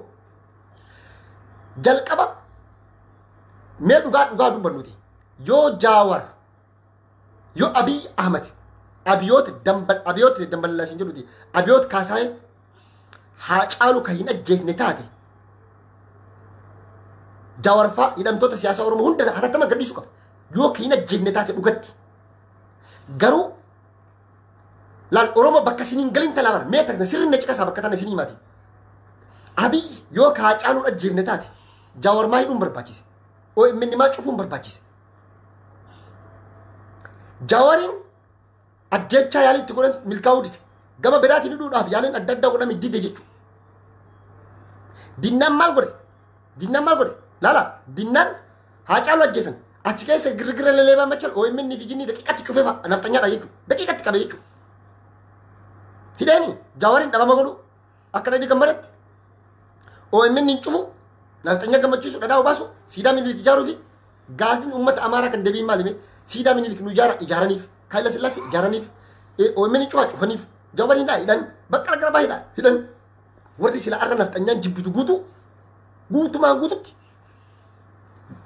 Jalqaba mee dhugaa dhugaa dubbannuti. Yoo Jawaar yoo Abiy Ahmad Abiyoot Dambal Abiyoot Dambalaa isin jedhuti Abiyoot Kaasaayee Haacaaluu kan hin ajjeefne taate Jawaar fa'aa hidhamtoota siyaasaa Oromoo hunda hatattama gadhiisuu qaba. Yoo kan hin ajjeefne taate dhugatti. Garuu laal Oromoo bakka isiniin galin talaaban mee takna sirri na ciqasaa bakka tana isinii himaati. Abiy yoo ka Haacaaluun ajjeefne taate Jawaar maa hidhuun barbaachise? OMN maa cufuun barbaachise? Jawaariin ajjechaa yaalii itti godhan milkaa'uu dide. Gama biraatiin hidhuudhaaf yaaliin adda addaa godhame dide jechuudha. Dinnaan maal godhe? Dinnaan maal godhe? Laala dinnaan Haacaaluu ajjeesan achi keessa girgira leleebaa machan OMN fi jinni daqiiqatti cufee nafxanyaadha jechuudha. Daqiiqatti qabe jechuudha. Hidheeni Jawaariin dhabama godhu akka dhadhii gammadatti OMN hin cufu nafxanyaa gammachiisu dhadhaa obaasu siidaa Minilik ijaaruu fi gaafiin uummata Amaaraa kan deebiin maali mee siidaa Minilik nu ijaara ijaaraniif Haayila Sillaasee ijaaraniif OMN cufaa cufaniif Jawaariin dhaa hidhan Baqqalaa Garbaa hidhaa hidhan warri sila arra nafxanyaan jibbitu guutuu guutumaan guututti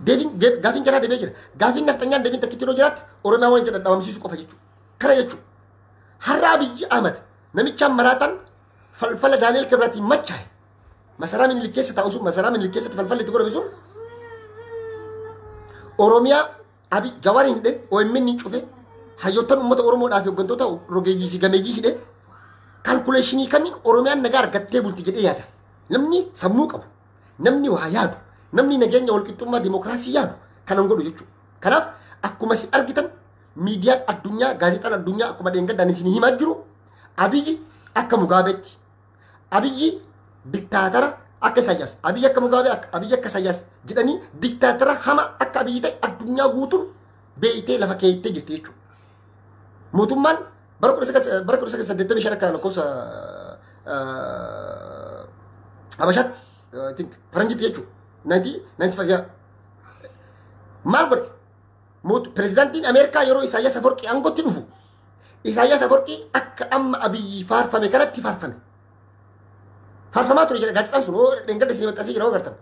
deebiin gaafiin jaraa deebi'ee jira. Gaafiin nafxanyaan deebiin takkitti yeroo jiraatti Oromiyaa waan jedhan dhabamsiisuu qofa jechuudha. Kana jechuudha. Har'a Abiyyi Ahmad namichaan maraataan falfala Daani'el Kibratiin machaa'e masaraa Minilik keessa taa'u sun masaraa Minilik keessatti falfalli itti godhame sun Oromiyaa Abiy Jawaariin hidhe OMN hin cufe hayyoottan uummata Oromoodhaa fi hooggantoota rogeeyyii fi gameeyyii hidhe calculationii kamiin Oromiyaan nagaa argattee bulti jedhee yaada. Namni sammuu qabu, namni waa yaadu, namni nageenya walqixxummaa dimokiraasii yaadu kanan godhu jechuudha. Kanaaf akkuma isin argitan miidiyaan addunyaa gaazexaan addunyaa akkuma dheengaddaan isin himaa jiru Abiyyi akka Mugaabeetti Abiyyi diktaatara akka Isaayyaas Abiyyi akka Mugaabee Abiyyi akka Isaayyaas jedhanii diktaatara hama akka Abiyyi ta'e addunyaa guutuun beeytee lafa keettee jirti jechuudha. Mootummaan bara 1985 akka lakkoofsa Habashaatti I think faranjitti jechuudha. 1995 maal godhe? Pirezidaantiin Ameerikaa yeroo Isaayyaas Aforqii aangootti dhufu Isaayyaas Aforqii akka amma Abiyyi faarfame kanatti faarfame. Faarfamaa ture jedha gaazexaan sun dheengadda isinii maxxansee jira agartan.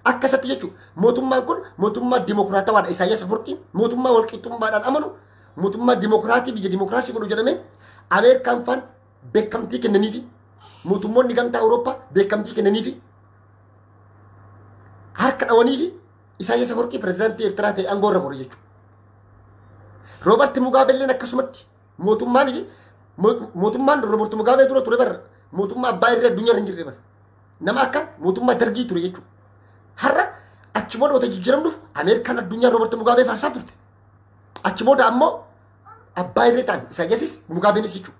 Akkasatti jechuudha mootummaan kun mootummaa dimokiraatawaadha Isaayyaas Aforqiin mootummaa walqixxummaadhaan amanu mootummaa dimokiraatii biyya dimokiraasii godhu jedhamee Ameerikaan faan beekamtii kennaniifi mootummoonni gamtaa Awurooppaa beekamtii kennaniifi harka dhawaniifi Isaayyaas Aforqii pirezidaantii Eertiraa ta'e aangoo irra godhe jechuudha. Roobert Mugaabelleen akkasumatti mootummaan fi mootummaan Roobert Mugaabee dura ture barra mootummaa abbaa irree addunyaa irra hin jirre barra nama akka mootummaa dargii ture jechuudha. Har'a achi booda wata jijjiiramnuuf Ameerikaan addunyaa Roobert Mugaabee faarsaa turte. Achi booda ammoo abbaa irree ta'an Isaayyaasis Mugaabeenis jechuudha.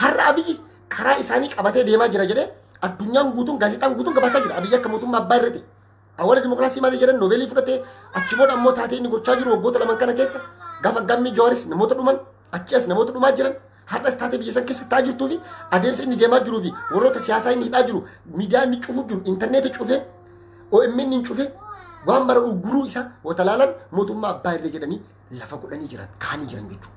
Har'a Abiyyi karaa isaanii qabatee deemaa jira jedhee addunyaan guutuun gaazexaan guutuun gabaasaa jira. Abiyyi akka mootummaa abbaa irree ta'e. Awwaala dimokiraasii maali jedhan Noobeelii fudhatee achi booda ammoo taatee inni gochaa jiru waggoota lamaan kana keessa gaafa gammii Jawaaris namoota dhuman achi as namoota dhumaa jiran har'as taatee biyya san keessa ta'aa jirtuu fi adeemsa inni deemaa jiruu fi warroota siyaasaa inni hidhaa jiru miidiyaa inni cufuu jiru intarneetii cufee OMN inni cufee waan mara ugguruu isaa watalaalan mootummaa abbaa irree jedhanii lafa godhanii jiran kaanii jiran jechuudha.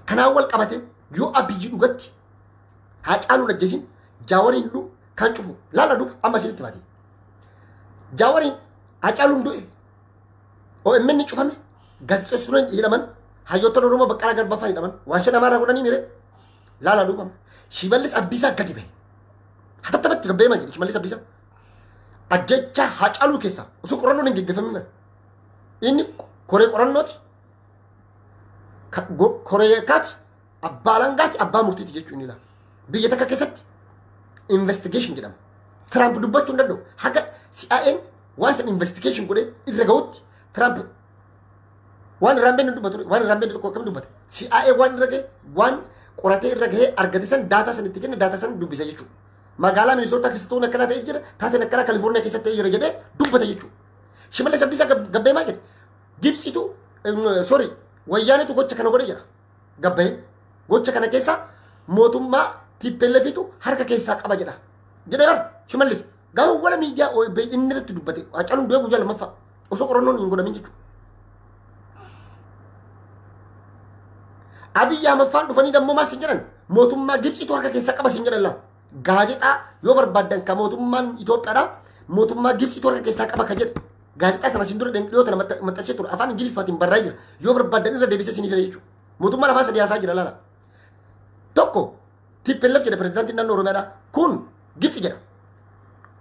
Kanaan wal qabate yoo Abiyyi dhugatti Haacaaluun ajjeesin Jawaariin hidhu kan cufu laala duuba amma isinitti baate. Jawaariin Hacaaluun du'e. OMN ni cufame. Gaazexeessitoonni hidhaman. Hayyoottan Oromoo Baqqalaa Garbaa fa'aa hidhaman. Waan shan namaarraa godhanii mire. Laalaa duubama. Shimallis Abdiisaa gadi bahe. Hatattamatti gabbee maal jedhe Shimallis Abdiisaa. Ajjecha Hacaaluu keessaa osoo qorannoon hin geggeeffamin bara. Inni koree qorannooti. Koree yakkaati. Abbaa alangaati. Abbaa murtiiti jechuun ni ilaala. Biyya takka keessatti investigation jedhama. Trump dubbachuu hin danda'u. Haga CIA'n waan san investigation godhee irra ga'utti Trump waan irraan beeknu dubbatu, waan irraan beeknu tokko akkam dubbata. CIA waan irra ga'e, waan qoratee irra ga'ee argate san daataa san itti kenne, daataa san dubbisa jechuudha. Magaalaa Minisootaa keessatti ta'uun akkanaa ta'ee jira, taateen akkanaa Kalifoorniyaa keessatti ta'ee jira jedhee dubbata jechuudha. Shimallis Abdiisaa gabbee maal jedhe? Gibsitu, sorry, Wayyaanetu gocha kana godhe jira. Gabbee gocha kana keessa mootummaa TPLFitu harka keessaa qaba jedha. Jedhee bara Shimallis gaafa wala miidiyaa OBN inni irratti dubbate Hacaaluun du'ee guyyaa lammaffaa osoo qorannoon hin godhamin jechuudha. Abiyyi Ahmad faan dhufanii dammoo maal siin jedhan? Mootummaa Gibsitu harka keessaa qaba siin jedhan laa. Gaazexaa yoo barbaaddan ka mootummaan Itoophiyaadhaa mootummaa Gibsitu harka keessaa qaba ka jedhe. Gaazexaa sana siin dura dhiyoo tana maxxansee ture afaan Ingiliffaatiin barraa'ee jira. Yoo barbaaddan irra deebisee siinii fida jechuudha. Mootummaan afaan sadii haasaa jira laala. Tokko TPLF jedha pirezidaantiin naannoo Oromiyaadhaa. Kun Gibsi jedha.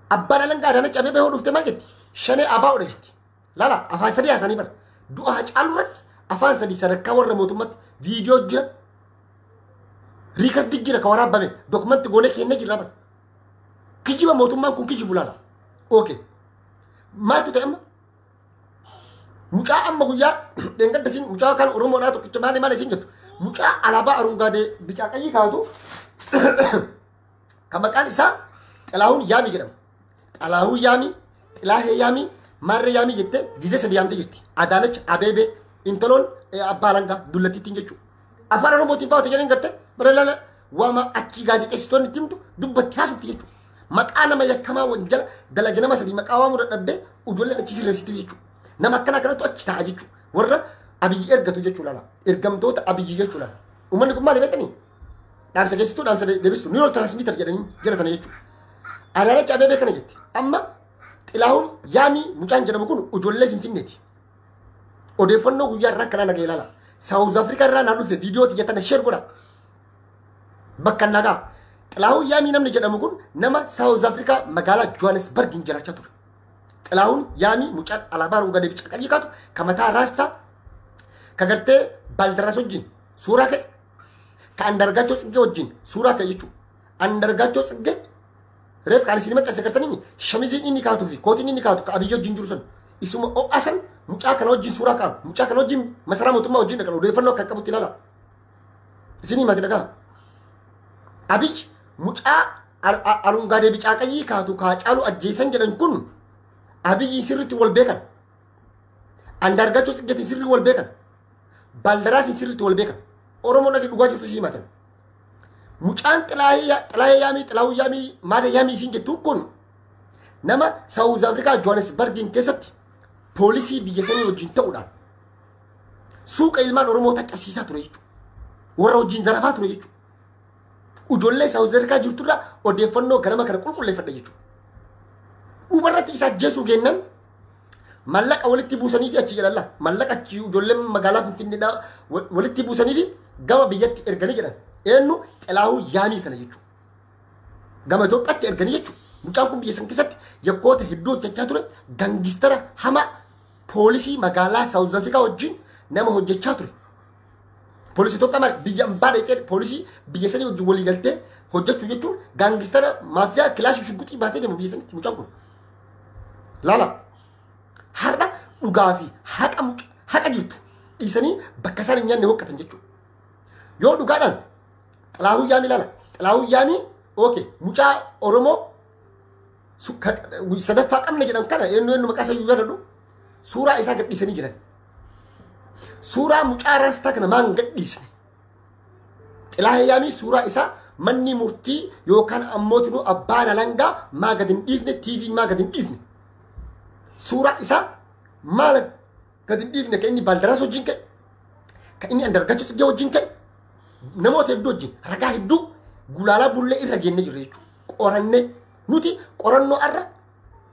Abbaan alangaa Adaanach Abeebee hoo dhuftee maal jetti? Shanee ABOdha jetti. Laala afaan sadii haasanii bara. Du'a Hacaaluu irratti afaan sadii sadarkaa warra mootummaatti viidiyoo jira. Riikardi jira ka waraabame dokumanti goonee kennee jirra bara. Kijiba mootummaan kun kijibu laala. Okay. Maaltu ta'e amma? Mucaa amma guyyaa dheengadda isin mucaa kan Oromoodhaa tokkicha maali maali isin jettu. Mucaa alaabaa arungaadee bicaa qayyii kaa'atu kan maqaan isaa Xilahuun Yaamii jedhama. Xalaahuu Yaamii, Xilaahee Yaamii, Maarree Yaamii jettee gizee sadi yaamtee jirti. Adaanach Abeebee intaloon abbaa alangaa dullattiittiin jechuudha. Afaan Oromootiin fa'aa jedhanii gartee bara waama achii gaazexeessitoonni itti himtu dubbatti haasofti jechuudha. Maqaa nama yakkamaa wanjala dalage nama sadii maqaa waamuu dadhabdee ijoolleen achi sirreessitu jechuudha. Nama akkanaa kanatu achi taa'a jechuudha. Warra Abiyyi ergatu jechuudha laala. Ergamtoota Abiyyi jechuudha laala. Uummanni kun maali beektanii? Dhaamsa geessituu dhaamsa deebistu neurotransmitter jedhanii jedhatana jechuudha. Adaanach Abeebee kana jetti. Amma Xilahuun Yaamii mucaan jedhamu kun ijoollee Finfinneeti. Odeeffannoo guyyaa irraa akkanaa naga ilaala. Saawuz Afrikaa irraa naa dhufe viidiyoo tiyya tana sheer godha. Bakka nagaa. Xilahuun Yaamii namni jedhamu kun nama Saawuz Afrikaa magaalaa Johannesburg jiraachaa ture. Xilahuun Yaamii mucaan alaabaa arungadee bica qayyii kaatu ka mataa raastaa ka gartee Baldaraas wajjin suuraa ka'e ka Andargaachoo Tsiggee wajjin suuraa ka'e jechuudha. Andargaachoo Tsiggee reef kan isin maxxanse gartanii shamiziin inni kaatuu fi kootiin inni kaatu ka Abiyyi wajjin jiru san isuma ho'a san mucaa kana wajjin suuraa ka'an mucaa kana wajjin masaraa mootummaa wajjin dhaqan odeeffannoo akka qabutti ilaala. Isin himati dhagaa. Abiyyi mucaa arungaadee bicaa qayyii kaatu kaa caalu ajjeesan jedhan kun Abiyyi sirriitti wal beekan. Andargaachoo Tsiggeetiin sirrii wal beekan. Baldaraasiin sirriitti wal beekan. Oromoo dhaqee dhugaa jirtu si himatan. Mucaan Xilaayee Yaamii, Xilaahuu Yaamii, Maada Yaamii isiin jettuun kun nama Saawuz Afrikaa Johannesburgiin keessatti poolisii biyya sanii wajjin ta'uudhaan suuqa ilmaan Oromoo caccabsiisaa ture jechuudha. Warra wajjin zarafaa ture jechuudha. Ijoollee Saawuz Afrikaa jirturraa odeeffannoo ganama kana qulqulleeffadha jechuudha. Dhumarratti isa ajjeesuu kennan mallaqa walitti buusanii fi achi jedhan laa mallaqa achi ijoolleen magaalaa Finfinneedhaa walitti buusanii fi gama biyyatti erganii jedhan. Eenyu Xilaahuu Yaamii kana jechuudha. Gama Itoophiyaatti erganii jechuudha. Mucaan kun biyya san keessatti yakkoota hedduu hojjechaa ture. Gangistara hamaa poolisii magaalaa Saawuz Afrikaa wajjin nama hojjechaa ture. Poolisii Itoophiyaa maal biyya ambaa dhaqxee poolisii biyya sanii wajjin walii galtee hojjechuu jechuun gangistara maafiyaa kilaashii shugguxii baatee deema biyya sanitti mucaan kun. Laala har'a dhugaa fi haqa jirtu dhiisanii bakka isaan hin nyaanne hoqqatan jechuudha. Yoo dhugaadhaan Xilaahuu Yaamii laala. Xilaahuu Yaamii okay mucaa Oromoo sadaffaa qabna jedhan kana eenyu eenyu maqaa isaa iyyuu yaadadhu suuraa isaa gadhiisanii jiran. Suuraa mucaa raastaa kana maan gadhiisne? Xilaahee Yaamii suuraa isaa manni murtii yookaan ammoo tinuu abbaan alangaa maa gad hin dhiifne, TV maa gad hin dhiifne? Suuraa isaa maal gad hin dhiifne kan inni Baaldaraas wajjin ka'e, kan inni Andargachoo Tsiggee wajjin ka'e, namoota hedduu wajjin ragaa hedduu gulaalaa bullee irra geennee jirra jechuudha. Qorannee nuti qorannoo arra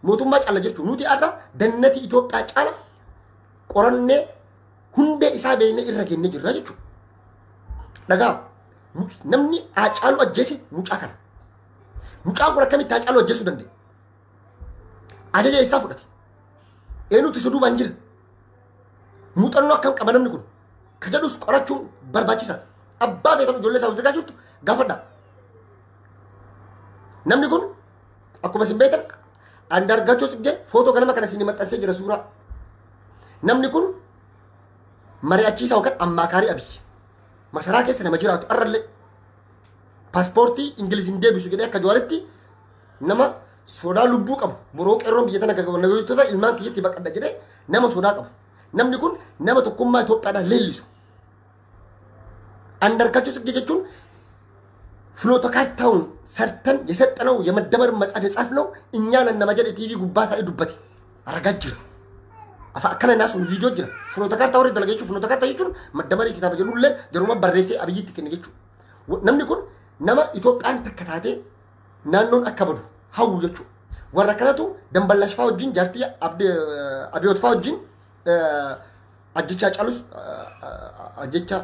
Mootummaa caala jechuun nuti har'a dannati Itoophiyaa caala qorannee hundee isaa beeknee irra kennee jirra jechuudha. Dhagaa namni Haacaaluu ajjeese mucaa kana. Mucaan kun akkamitti Haacaaluu ajjeesuu danda'e? Ajaja isaa fudhate. Eenyutu isa duubaan jira? Muuxannoo akkam qaba namni kun? Ka jedhus qorachuun barbaachisaadha. Abbaa feetan ijoollee isaa hojjetaa jirtu gaafadha. Namni kun akkuma isin beektan Andargachoo Tsiggee footoo ganama kana isin maxxansee jira suuraa. Namni kun mari'achiisaa yookaan ammaakaarii Abiyyi. Masaraa keessa nama jiraatu arrallee paaspoortii Ingiliziin deebisu jedhee akka Jawaaritti nama sodaa lubbuu qabu boroo qeerroon biyya tana gaggeessitoota ilmaan kiyyatti baqadha jedhee nama sodaa qabu. Namni kun nama tokkummaa Itoophiyaadhaan leellisu. Andargachoo Tsiggee jechuun ፍኖተ ካርታውን ሰርተን የሰጠነው የመደመር መጽሐፍ የጻፍነው እኛ ነን nama jedhe TV gubbaa taa'ee dubbate argaa jira. Akkana naasuun viidiyoo jira. ፍኖተ kaartaa warri dalaga jechuun ፍኖተ kaartaa jechuun maddamarii kitaaba jedhullee jaruma barreessee Abiyyitti kenne jechuudha. Namni kun nama Itoophiyaan takka taatee naannoon akka badu hawwu jechuudha. Warra kanatu Damballash fa'aa wajjin jaartii Abiyoot fa'aa wajjin ajjechaa caalus ajjechaa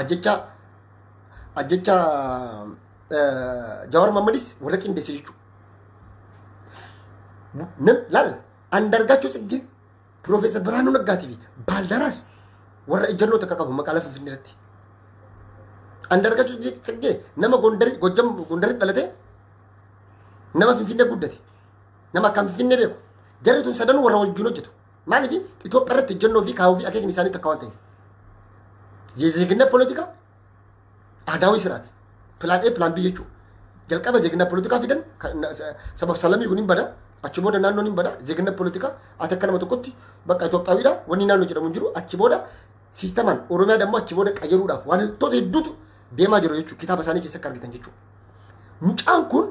ajjechaa ajjecha Jawaar Mohammadis warra qindeesse jechuudha. Laal Andargaachoo Tsiggee Piroofeesar Birhaanuu Naggaatii fi Baaldaraas warra ejjennoo takka qabu magaalaa Finfinnee irratti. Andargaachoo Tsiggee nama Gondarii Gojjam Gondarii dhalatee nama Finfinnee guddate nama akkam Finfinnee beeku jarri tun sadanuu warra wajjin hojjetu. Maaliif Itoophiyaa irratti ejjennoo fi kaawuu fi akeekni isaanii takka waan ta'eef. የዜግነት ፖለቲካ አህዳዊ ስርዓት ፕላን ኤ ፕላን ቢ jechuudha. Jalqaba ዜግነት ፖለቲካ fidan sabab salamii kun hin bada achi booda naannoon hin bada ዜግነት ፖለቲካ ati akka nama tokkotti bakka Itoophiyaawidha wanni naannoo jedhamu hin jiru achi booda siistamaan Oromiyaa dammoo achi booda qayyaruudhaaf wantoota hedduutu deemaa jiru jechuudha kitaaba isaanii keessa akka argitan jechuudha. Mucaan kun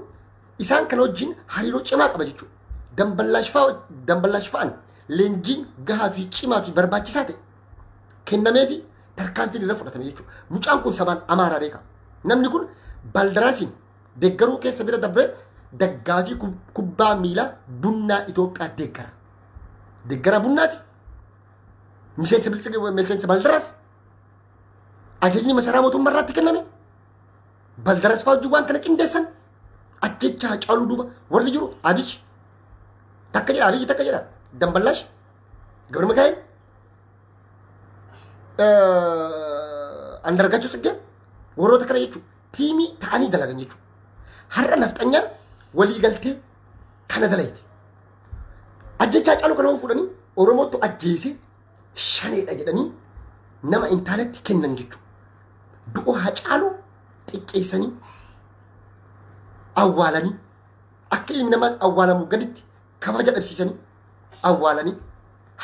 isaan kana wajjin hariiroo cimaa qaba jechuudha. Damballash fa'aan leenjiin gahaa fi cimaa fi barbaachisaa ta'e kennameefi tarkaanfiin irra fudhatame jechuudha. Mucaan kun sabaan Amaaraa beeka. Namni kun Baaldaraasiin deeggaruu keessa bira dabree daggaafii kubbaa miilaa bunnaa Itoophiyaa deeggara. Deeggara bunnaati. Miseensa Biltsiginnaa miseensa Baaldaraas. Ajajni masaraa mootummaa irratti kenname. Baaldaraas fa'aa wajjin waan kana qindeessan. Ajjecha Haacaaluu duuba warri jiru Abiyyi. Takka jedha Abiyyi takka jedha. Damballash Gabra Mikaa'el Andargaachoo Tsiggee warroota kana jechuudha. Tiimii ta'anii dalagan jechuudha. Har'a nafxanyaan walii galtee kana dalayti. Ajjecha Haacaaluu kana fuudhanii Oromootu ajjeese shaneedha jedhanii nama intaanetti kennan jechuudha. Du'oo Haacaaluu xiqqeessanii awwaalanii akka ilmi namaan awwaalamu gaditti kabaja dhabsiisanii awwaalanii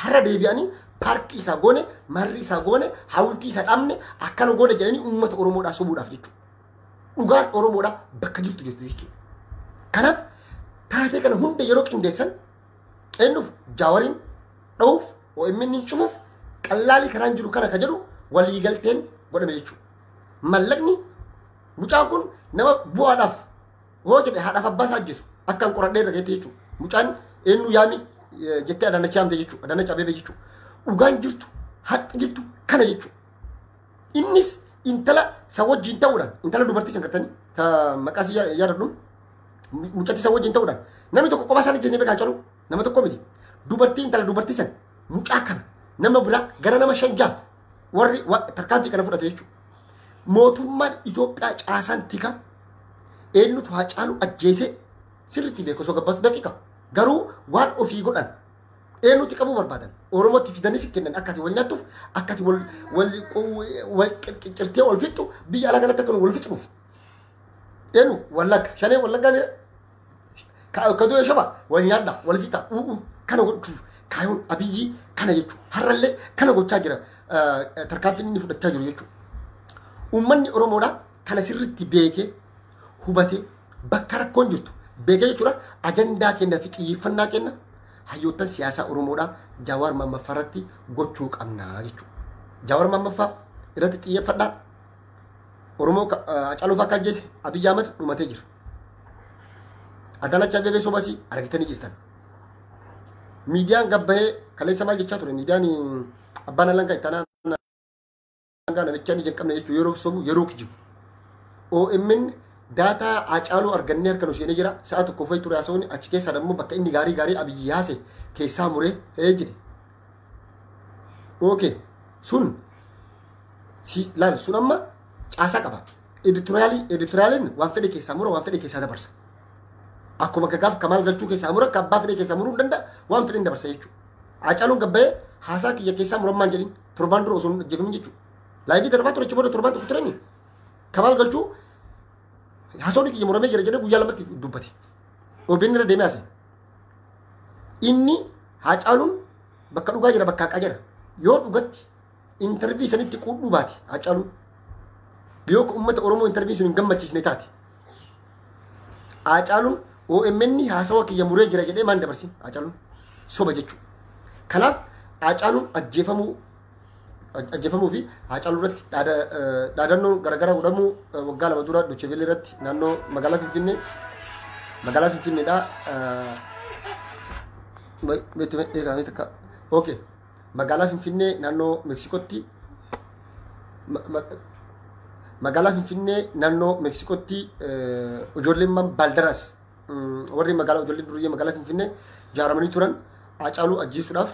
har'a deebi'anii paarkii isaa goone marri isaa goone hawultii isaa dhabne akkana goone jedhanii uummata Oromoodhaa sobuudhaaf jechuudha. Dhugaan Oromoodhaa bakka jirtu jirtu jechuudha. Kanaaf taatee kana hunda yeroo qindeessan eenyuuf Jawaariin dha'uuf OMN cufuuf qallaalii karaan jiru kana ka jedhu waliigalteen godhame jechuudha. Mallaqni mucaan kun nama bu'aadhaaf hoo jedhe haadhaaf abbaa isaa ajjeesu akkan qoradhee irra geette jechuudha. Mucaan eenyu yaami jettee Adaanach yaamte jechuudha. Adaanach Abeebee jechuudha. Dhugaan jirtu haqni jirtu kana jechuudha. Innis intala isa wajjin ta'uudhaan intala dubartii san gartanii ta maqaa isii yaadadhu mucattii isa wajjin ta'uudhaan namni tokko kophaa isaan ijjeesne beekaa Haacaaluu nama tokko miti. Dubartii intala dubartii san mucaa kana nama biraa gara nama shan ja'a warri tarkaanfii kana fudhate jechuudha. Mootummaan Itoophiyaa caasaan tika eenyutu Haacaaluu ajjeese sirriitti beeku osoo gabbaatu daqiiqa. Garuu waan ofii godhan eenyutti qabuu barbaadan Oromootti fidanis kennan akka ati wal nyaattuuf akka ati wal qirqirtee wal fixxu biyya alaa kanatti akka wal fixxuuf. Eenyu Wallagga shanee Wallaggaa mira ka du'e shaba wal nyaadha wal fixa kana gochuuf kaayoon Abiyyi kana jechuudha. Har'allee kana gochaa jira tarkaanfiin inni fudhachaa jiru jechuudha. Uummanni Oromoodhaa kana sirriitti beekee hubatee bakka rakkoon jirtu beekee jechuudha ajandaa kenna fi xiyyeeffannaa kenna hayyoottan siyaasaa Oromoodhaa Jawaar Mohammadfaa irratti gochuu qabna jechuudha. Jawaar Mohammadfaa irratti xiyyeeffadhaa. Oromoo Haacaaluu fa'aa akka ajjeese Abiyyi Ahmad dhumatee jira. Adaanach Abeebee sobasii argitanii jirtan. Miidiyaan gabbahee kaleessa maal jechaa ture? Miidiyaan abbaan alangaa itti aanaa namicha ni jalqabne jechuun yeroo sobu yeroo kijibu. OMN daataa Haacaaluu argannee harka nu seenee jira. Sa'a tokko fa'i ture haasawni achi keessaa immoo bakka inni gaarii gaarii Abiyyi haase keessaa muree jedhe. Okay, sun si laal sun amma caasaa qaba. Editorialiin waan fedhe keessaa mura, waan fedhe keessaa dabarsa. Akkuma gagaaf Kamaal Galchuu keessaa mura, akka abbaa fedhe keessaa muruu hin danda'a, waan fedhe hin dabarsa jechuudha. Haacaaluun gabbayee haasaa kiyya keessaa murammaan jedhin torbaan dura osoo hin ajjeefamin jechuudha. Live darbaa ture achi booda torbaan tokko turani. Kamaal Galchuu haasawni kiyya muramee jira jedhee guyyaa lamatti dubbate. OBN irra deemee haasa'e. Inni Haacaaluun bakka dhugaa jira, bakka haqaa jira. Yoo dhugatti interview sanitti quudhuu baate Haacaaluun. Yoo uummata Oromoo interview sun hin gammachiisne taate. Haacaaluun OMN haasawa kiyya muree jira jedhee maan dabarsin Haacaaluun soba jechuudha. Kanaaf Haacaaluun ajjeefamuu fi Haacaaluu irratti dhaadannoon garaagaraa godhamuu waggaa 2 dura Dochevelee irratti naannoo magaalaa Finfinnee magaalaa Finfinneedhaa. Okay, magaalaa Finfinnee naannoo Meeksikootti, magaalaa Finfinnee naannoo Meeksikootti ijoolleen Baaldaraas warri magaalaa ijoolleen duriyyee magaalaa Finfinnee ijaaramanii turan Haacaaluu ajjeesuudhaaf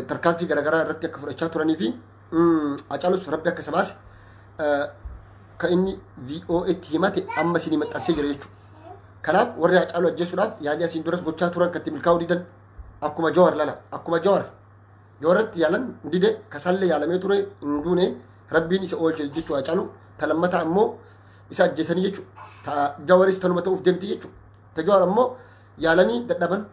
tarkaanfii garaagaraa irratti akka fudhachaa turanii fi Haacaalus Rabbi akka isa baase kan inni VOAtti himate amma isinii maxxansee jira jechuudha. Kanaaf warri Haacaaluu ajjeesuudhaaf yaalii asiin duras gochaa turan kan itti milkaa'uu didan akkuma Jawar lala akkuma Jawar Jawaratti yaalan dide kasallee yaalamee ture hin duune, Rabbiin isa oolche jechuudha. Haacaaluu ta lammataa ammoo isa ajjeesanii jechuudha. Ta Jawaris tanuma ta'uuf deemti jechuudha. Ta Jawar ammoo yaalanii dadhaban,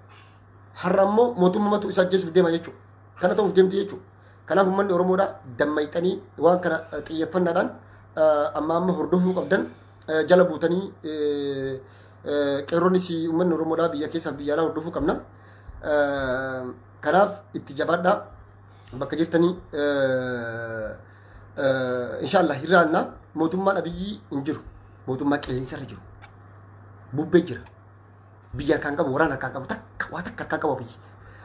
har'a ammoo mootummatu isa ajjeesuuf deema jechuudha. Kana ta'uuf deemti jechuudha. Kanaaf uummanni Oromoodhaa dammayxanii waan kana xiyyeeffannaadhaan amma amma hordofuu qabdan jala buutanii qeerroonnis uummanni Oromoodhaa biyya keessaa biyya alaa hordofuu qabna. Kanaaf itti jabaadhaa bakka jirtanii inshaallah hirraannaa. Mootummaan Abiyyii hin jiru. Mootummaa qilleensarra jiru. Bubbee jira. Biyya harkaan qabu, waraana harkaan qabu, takka waa takka harkaan qabu Abiyyi.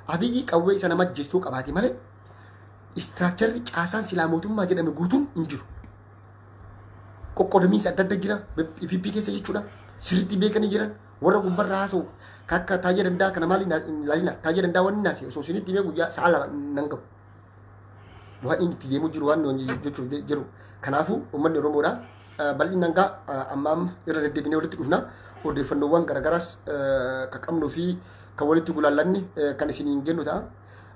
Abiyyi qawwee isa nama ajjeestuu qabaate malee structurerri caasaan silaa mootummaa jedhame guutuun hin jiru. Qoqqoodamiinsa adda adda jira EPP keessa jechuudha. Sirriitti beekanii jiran warra gubbarra haasa'u akka Taajee Danda'a kana maali ilaalina. Taajee Danda'a wanni naase osoo isinitti himee guyyaa sa'a 2 nan gahu. Waan inni itti deemuu jiru waan jechuuf jiru. Kanaafuu uummanni Oromoodha. Bal'inaan gaa amma amma irra deddeebinee walitti dhufna. Odeeffannoowwan garaagaraas kan qabnuu fi kan walitti gulaallanni kan isiniin jennu ta'a.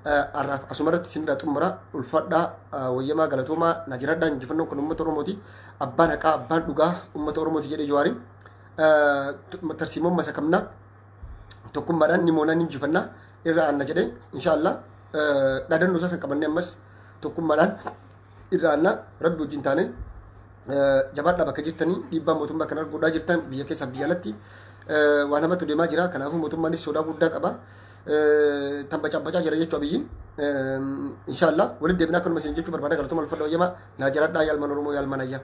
Har'aaf asumarratti isinirraa xumura. Ulfaadhaa, wayyamaa, galatoomaa, na jiradhaa. Injifannoon kan uummata Oromooti. Abbaan haqaa, abbaan dhugaa uummata Oromooti jedhee Jawaariin. Tarsiimoon masakamnaa tokkummaadhaan ni moonaan injifannaa irra aanna jedhee inshaallah dhaadannoo isaa san qabannee ammas tokkummaadhaan irra aanna Rabbi wajjin taane. Jabaadhaa bakka jirtanii. Dhiibbaa mootummaa kana godhaa jirtan biyya keessaa biyya alatti waan hamatu deemaa jira. Kanaafuu mootummaanis sodaa guddaa qaba. Tan bacabbacaa jira jechuu Abiyyiin. Inshaallah walitti deebinaa akkanuma isin jechuu barbaada. Galatuma, ulfadha, wayyamaa, naa jiraadhaa, yaalman Oromoo, yaalman ayyaa.